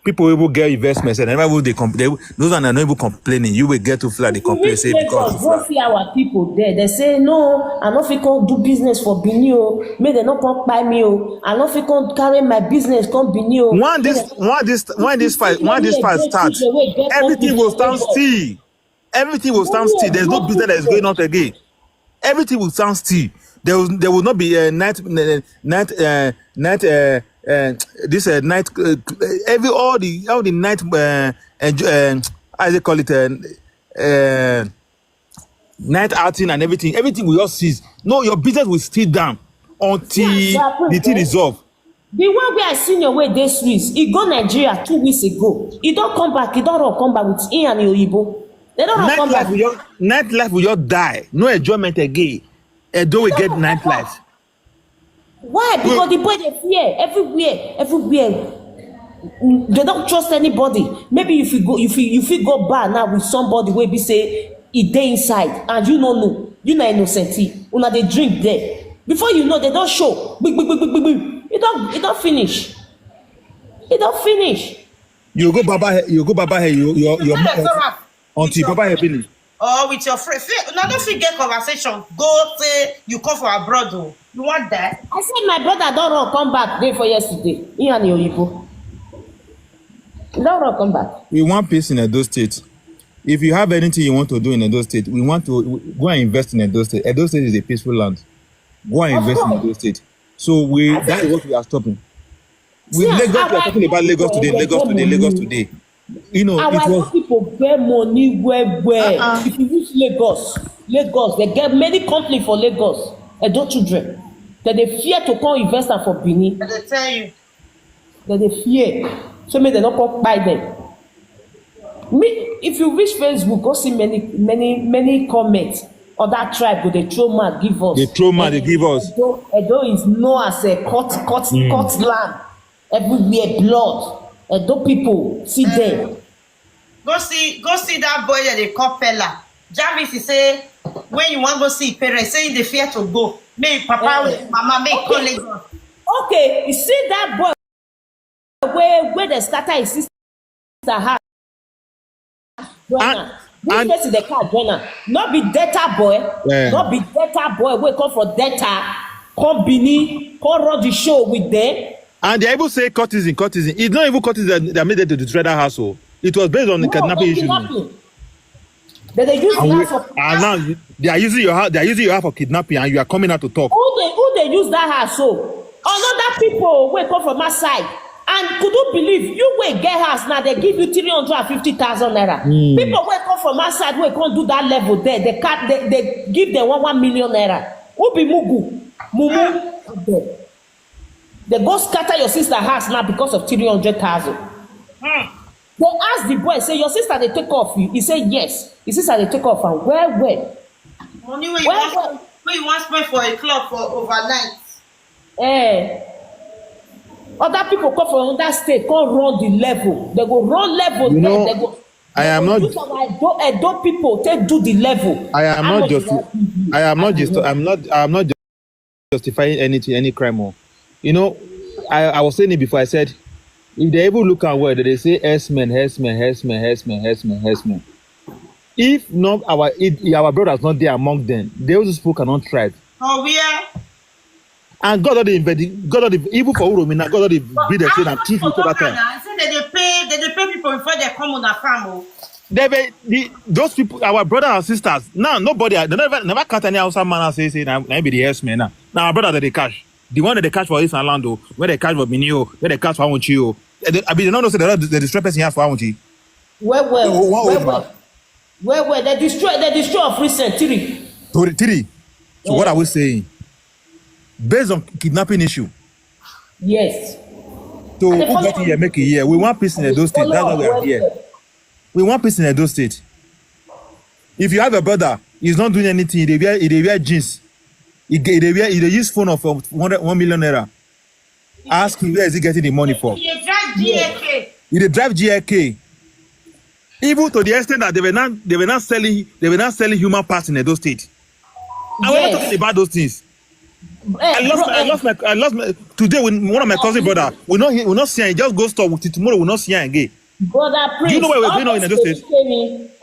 People will get investments and everyone they, comp- they those are not even complaining. You will get two flat, they complain Reach say because Lagos, of go flat. See our people there. They say no, I no fit come do business for Benin o. Make they no come buy me o. I no fit come carry my business come Benin o. One this one this one this fight one this fight start. Everything will stand still. Everything will stand still. There's no business that is going on again. Everything will stand still. There will there will not be a night uh, night uh, night uh, uh, this uh, night uh, every all the all the night uh, enjoy, uh, how do they call it uh, uh, night outing and everything. Everything will just cease. No, your business will still down until Yeah, exactly. The thing is off. The one where I seen your way dey Swiss, he go Nigeria two weeks ago. He don't come back. He don't run come back with him and Oyibo. They don't run come Nightlife back. Will just nightlife will just die. No enjoyment again. Edo will get nightlife. Why? Because the boy they fear everywhere, everywhere. Mm, they don't trust anybody. Maybe if you go, if you if you go bar now with somebody wey be say e dey inside and you no know, you na innocent. Una dey drink there. Before you know, they don't show. Big, big, big, big, big, big. It don't, it don't finish. It don't finish. You go baba here. You go baba here. You your your Tell them, Sarah, until baba here finish. Or with your friend. Fit, una no fit get conversation. Go say you come for abroad o. You want that? I said my brother don't run come back day for yesterday. He and Oyibo. He don't run come back. We want peace in Edo State. If you have anything you want to do in Edo State, we want to go and invest in Edo State. Edo State is a peaceful land. Go and invest in Edo State. So we that is what we are stopping. With Lagos, we are talking about Lagos today, Lagos today, Lagos today. You know, our people get money well well. If you use Lagos, Lagos, they get many company for Lagos. Edo children, they dey fear to come invest am for Benin. I dey tell you. They dey fear. So make they no come buy them. Me, if you reach Facebook, go see many, many, many comments. Other tribe go dey throw mouth give us. They throw mouth, they give us. Edo, Edo is known as a cut, cut, cut land. Everywhere blood. Edo people, see them. Go see, go see that boy that they call Pella. Jarvis, he say, when you want go see parents, say they fear to go. May papa, mama, may call Lagos. Okay, you see that boy where, where they scatter his sister house. Joanna, this person the car, Joanna. Not be Delta boy, not be Delta boy. Wake up for Delta, come Benin, come run the show with them. And they even say courtesan, courtesan. It's not even courtesan that, that made them to destroy that household. It was based on the kidnapping issue. Then they use the house for and now you- they are using your house. They are using your house for kidnapping, and you are coming out to talk. Who they, who they use that house so? Another people wey come from outside. And could you believe you wey get house now, they give you three hundred and fifty thousand naira. People wey come from outside wey come do that level there, they cut, they, they give them one, one million naira. Who be mugu? Mumu. They go scatter your sister house now because of three hundred thousand. They ask the boy, say, your sister they take off you. He say yes. His sister they take off and well, well. Money where you Well, want, well. Where you want spend for a club for overnight. Eh. Other people come from another state, come run the level. They go run level. You know, they go, I they am go not- Use our Edo, Edo people take do the level. I am How not much just. You want? I am not just. I'm not. I'm not justifying anything, any crime. Or, you know, I, I was saying it before. I said, if they even look at where they say herdsmen, herdsmen, herdsmen, herdsmen, herdsmen, herdsmen. If not our if our brothers not there among them, those people cannot thrive. Oh, where? And God not even God not even for Uromina, God not even be the same and truth with that time. I said that they pay, that they pay people before they come on the farm. Oh. They be the, those people, our brothers and sisters. Now nobody, they never never cut any outside man and say say now be the herdsmen now. Now our brother that they cash, the one that they cash for his and land, oh, where they cash for Minio, where they cash for Aunchi, oh. I mean, they don't know say they destroy person here for Aunchi. Well, well, well, well, well, they destroy, they destroy of recent three. Three. So what are we saying? Based on kidnapping issue. Yes. So who get here make it here? We want peace in Edo State. That's why we are here. We want peace in Edo State. If you have a brother, he's not doing anything. He dey wear, he dey wear jeans. He dey wear, he dey use phone of um, one million naira. Ask him where is he getting the money for. He dey drive G L K. He dey drive G L K. Even to the extent that they were not, they were not selling, they were not selling human parts in Edo State. And we're not talking about those things. Eh, I lost, bro, my, I eh. lost my, I lost my. Today, when one of my cousin brother, we not, we not see him. He just go store with it tomorrow. We not see him again. Brother Prince, do you know where we're going on in Edo State?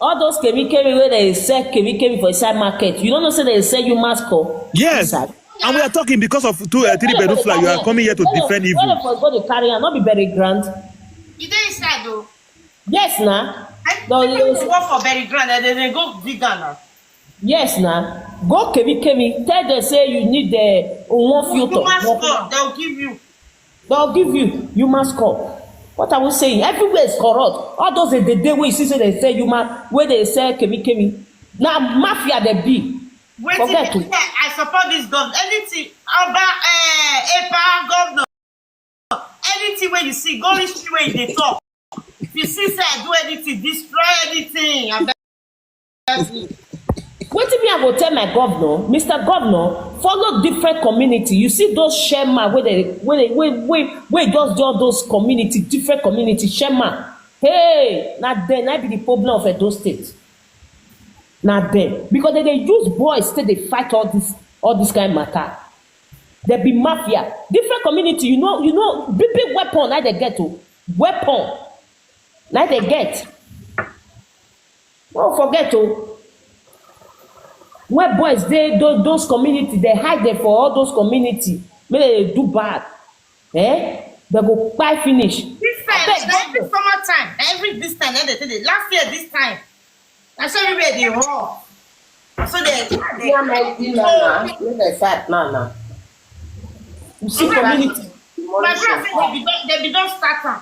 All those kemi kemi where they sell kemi kemi for inside market. You don't know say they sell you mask. Yes. And we are talking because of two, uh, three bedroom flat. You are coming here to defend evil. Where for go dey carry am, not be very grand. You dey inside though. Yes, na. No, people dey work for very grand and then they go dig down now. Yes, na. Go kemi kemi. Tell them say you need the one filter. Human score, they'll give you. They'll give you human score. What are we saying? Everywhere is corrupt. All those the day where you see say they say human, where they say kemi kemi. Now mafia they be. Forget it. I support this government. Anything about uh, A P A governor. Anything where you see, go history where you dey talk. If you see say I do anything, destroy anything. Wetin me I go tell my governor, Mister Governor, follow different community. You see those shema where they where they where where, where just do all those community, different community shema. Hey, na then I be the problem of Edo State. Na then because they, they use boys to they fight all this all this kind of matter. They be mafia. Different community, you know, you know, big big weapon like they get to weapon like they get. Don't forget to where boys they those, those community they hide there for all those community. May they do bad, eh? They go buy finish. This time, every summer time, every this time, eh, they say the last year this time. I say everywhere dey rough. I say they, they Yeah, my dinner now. Make I start now now. You see community. My friend say they be don, they be don start am.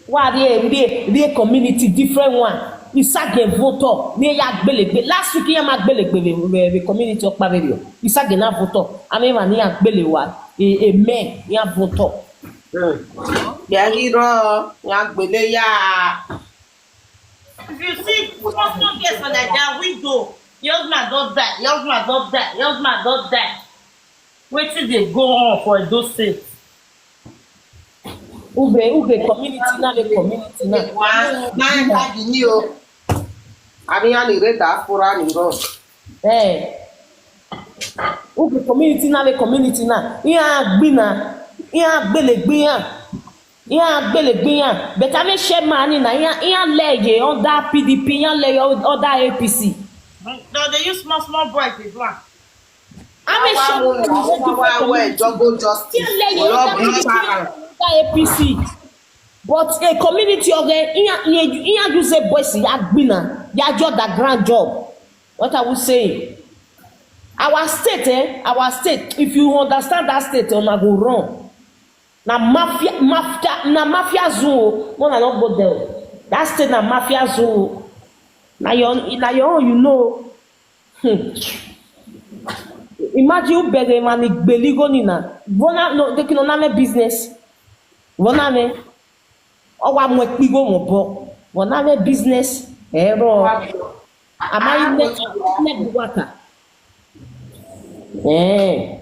Wa de de de community different one. Isage voto ne ya gbelegbe. Last week ya ma gbelegbe we we community okpa video. Isage na voto. Ame ma ni ya gbele wa. E e me ya voto. Yàrá irọ́, yàgbélé yá. If you see small small girls for Naija, widow, your husband don die, your husband don die, your husband don die. Wetin dey go on for Edo State? Ube ube community na le community na. Wá náà ń kájí ní o. Àbí yá ni ìrè diaspora ni rọ. Eh. Ube community na le community na. Iya gbina. Iya gbelegbe ya. Iya gbelegbe ya. But I share money na iya iya lege under P D P, iya lege under A P C. No, they use small small boys dey do am. I share money na Wá wẹ̀ double justice. Iya lege Ọ̀rọ̀ under bí para. A P C. But a community oge iya iya use boys ya gbina. Ya just the grand job. What are we saying? Our state, eh? Our state, if you understand that state, una go run. Na mafia, mafia, na mafia zone. When I don't go there. That state na mafia zone. Na your na your own, you know. Hmm. Imagine you beg a man gbeligo nina. Bona no, they can only business. Bona me. Owa mo pigo mo bo. Bona me business. Ero. Am I next next worker? Eh.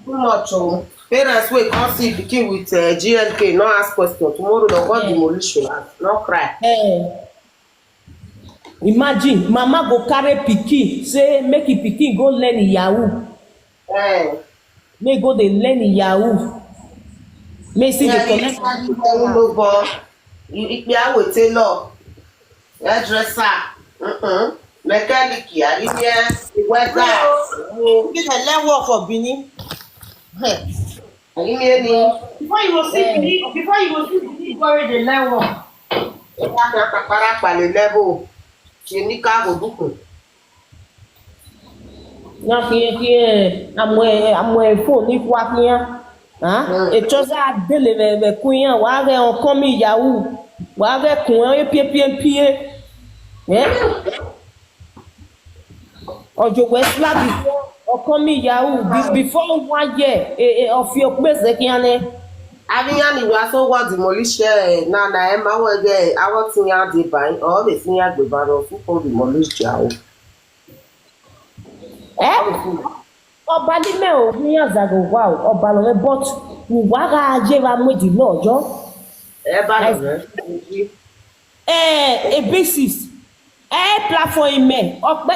Too much o. Parents wey come see pikin with uh, G L K no ask question. Tomorrow dem go demolish your house. No cry. Eh. Imagine, mama go carry pikin, say make e pikin go learn yahoo. Eh. Make go dey learn yahoo. Make see dey collect. Ìpè àwòtélọ̀, hairdresser, mm-mm, mechanic, àríyá, weather. Be the learn work for Benin. Àríyá ni Before you go see Benin, before you go see Benin, go already learn work. wọ́n á fi àpàpàrà pàlẹ́ level. Ṣé ní káàbọ̀ dúkùn? Na kiye kiye amwe amwe phone ni kwa kiya. Ha? E choza dele be be kuya wa ge on komi yahoo. Wa ge kun e pie pie pie. Eh? Ojo we slap before o komi yahoo. Be- before one year e e of your place de kiya ne. Àríyá ni wàá tó wọ́n demolish ẹ̀ náà náà ẹ̀ máa wọ́n ẹgbẹ́ àwọn tí yẹn á dé báyìí. Ọ̀ọ́ lè fi yẹn àgbè bá lọ fún kó demolish ẹ̀ o. Eh? Ọba n'ime o, ihe azaghị ụwa o, ọba nọ but ụwa ga-aje va mụ dị n'ọjọ. Ẹ bá lọ rẹ. Eh, a basis. Eh, platform ime. Ọkpe,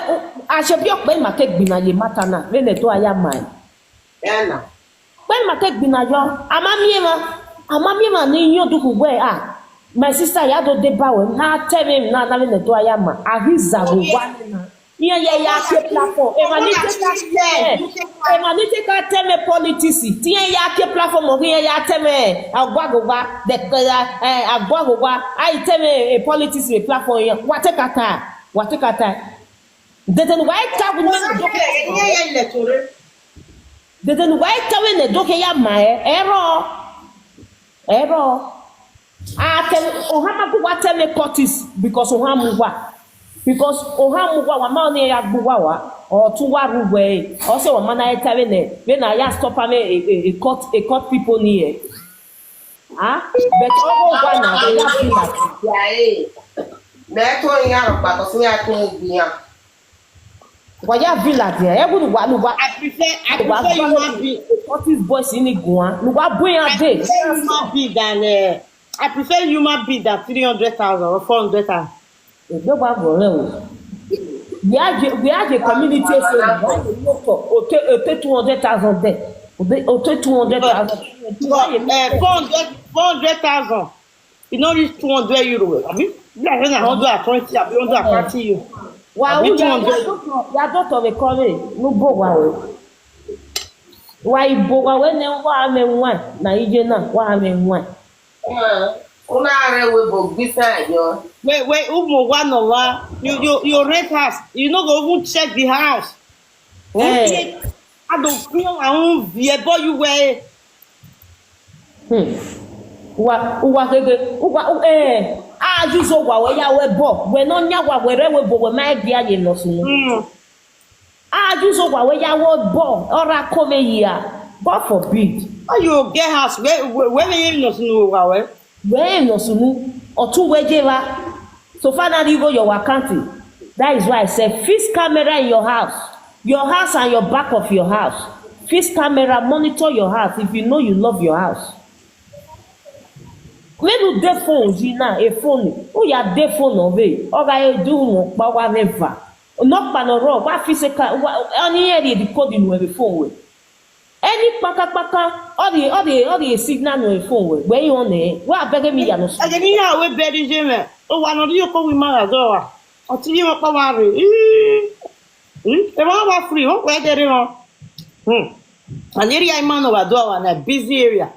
achebi ọkpe ma ke gbina ye mata na, we ne to aya mai. Ẹ nà. Kpe ma ke gbina yo, amamiema, amamiema ni yo du kugbe ah. My sister ya do de ba we, na tell me na na we ne to aya ma. Ahiza go wa. Iye ya ya ke platform. E ma ni te ka eh, e ma ni te ka tell me politics. Ti iye ya ke platform o iye ya tell me agwa go wa. De eh agwa go wa. Ai tell me a politics a platform ya. Wa te ka ta. Wa te ka ta. Dede ni wa e ta gu ni do ke. Dede ni wa e ta we ne do ke ya ma e. Ero. Ero. A te oha ma gu wa te me courtis because oha mu wa. Because oha mu wa wa ma ni ya gu wa wa. O tu wa ru we. O se wa ma na e ta we ne. We na ya stop am e e e court e court people ni e. Ah, but ogo wa na ya fi la. Yàrá mẹ́tò yín àrùn pàtó sí yàrá tó ń gbìyàn. Wa ya fi la de. E gu wa lu wa. I prefer I prefer human being. What is boys in Iguan? Lu wa bu ya I de. prefer human being than uh, I prefer human being than three hundred thousand or four hundred thousand. Egbe wa go le o. We are the, we are the community so o te o te two hundred thousand there. O te o te two hundred thousand. Uh, four hundred, four hundred thousand. You know reach two hundred euro. I mean, yeah, I think a hundred and twenty, I be hundred and thirty euro. Wa Abi u ya two hundred. Ya doctor ya doctor we call me. No bo wa o. Wa ibo wa we ne wa me nwa na ije na wa me nwa. Una are we bo gbisa yo. Wait, wait, umu one of one. You you you rent house. You no go even check the house. Eh. Okay. I don't feel my own. Yeah, boy, you were. Uwa uwa gege uwa u- eh. A use ụgwa wee ya wee bọ wee n'ọnya gwa were wee bụ wee ma bịa ya nọsụ. Mm. A use ụgwa wee ya wee bọ ọra kome ya. God forbid. Oh, you get house. Where where where you not know where? Wee nọsụ ọtụ wee jeva. So finally you go your wakanti. That is why I said fix camera in your house. Your house and your back of your house. Fix camera, monitor your house if you know you love your house. When you dey phone, you na a phone. Who ya dey phone of it? Oga you do no power never. No pa no wrong. What physical? What any area the code in the phone way? Any paka paka? All the all the all the signal no phone way. Where you on there? What beg me ya no. Ẹ̀jẹ̀ ní ìyàwó bẹ́ẹ̀ni ṣe mẹ́. Ó wà lórí yóò kó wí máa rà dọ́wà. Ọtí yóò pọ̀ wá rè. Ẹ máa wá free, ó pẹ́ jẹ́ ríran. An area man of Adoawa na busy area.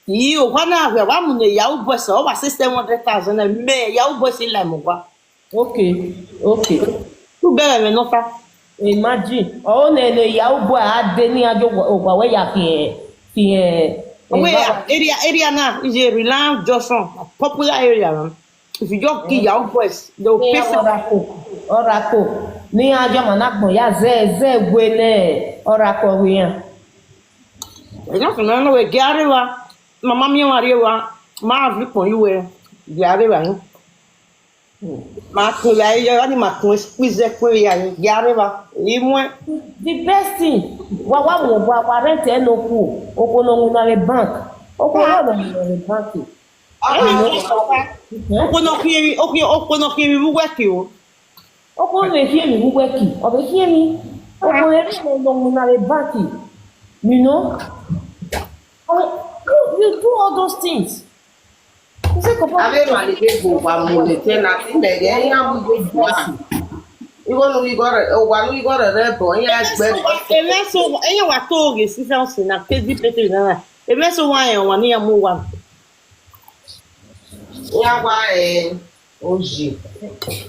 Yi o kwana ahwe wa mu ne yahoo boys o wa six hundred thousand na me yahoo boys in like mo kwa. Okay, okay. Tu bere me no fa. Imagine. Oh ne ne ya ugbo a de ni ajo ogwa we ya fi fi. We ya area area na is a Reliance Junction, popular area. Man. If you just kill yahoo boys, they will pay for Oracle. Oracle. Ni ajo managbo ya ze ze gwe ne. Oracle we ya. Enough no no we gari wa. Mama mi wa re wa. Ma vi pon you we. Gari wa. Ma kun ya yo ni ma kun squeeze kun ya gari wa. Imwe. The best thing. Wa wa mo wa wa rent e no ku. Oko no na le bank. Oko no na le bank. Oko no kiri, oko oko no kiri wu weki o. Oko no kiri wu weki. O be kiri. Oko no no na le bank. You know? You, you do all those things. Abe ma le ke bo wa mo le te na ti me ge ya mo go gba. Igo no igo re o wa no igo re re bo ya gbe. Eme so enye wa to oge six thousand na kezi pete na. Eme so wa en wa ni ya mo wa. Ya wa eh. Oji.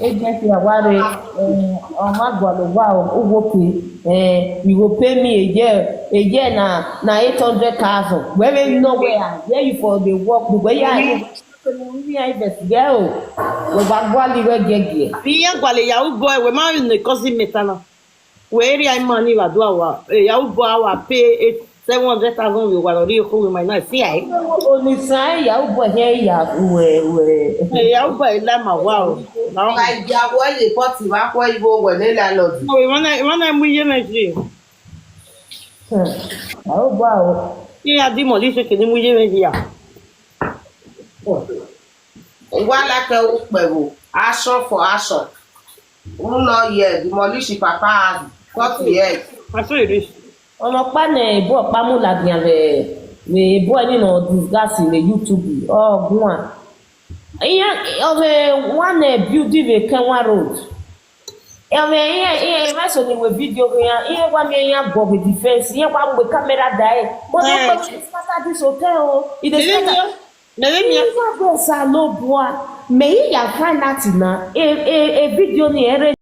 Agent ya ware eh, ọma gwalụ gwa ụgwọ ke eh, you go pay me a year a year na na eight hundred thousand where you know where where you for dey work but where you are you we are invest there o we gba gwali we get there. Ihe gwale yahoo boy we ma ne kozi metana. We area man ni wa do awa. Yahoo boy awa pay eight seven hundred thousand we wa ri ko we my night. See ai. Onisa yahoo boy here ya we we. Yahoo boy la ma wa o. Na o. Ka ìyàwó ẹ̀ lè pọ̀ tì wá pọ̀ ibo wẹ̀ ní landlord. Ìwọ náà ìwọ náà mú iye méjì. Yahoo boy o. Kí a dì mọ̀ lí ṣe kìíní mú iye méjì yà. Wá lákẹ́ ó pẹ̀wò action for action. Who no hear demolish papa house cut the head. Aso ere. Ọmọ pa na ebo pa mu la bian ve. Ve ebo ni no discuss le YouTube. Oh, gwa. Iya ove one eh, building ve kan one road. Ove iya iya ima so ni we video ve ya. Iya kwa mi ya go with defense. Iya kwa we camera die. But no scatter this hotel. It is scatter. Mẹ̀rẹ̀ mi. Ìwà bẹ́ẹ̀ sá ló bua. Mẹ̀yìn yà find out na. A a a video ni ẹ̀rẹ́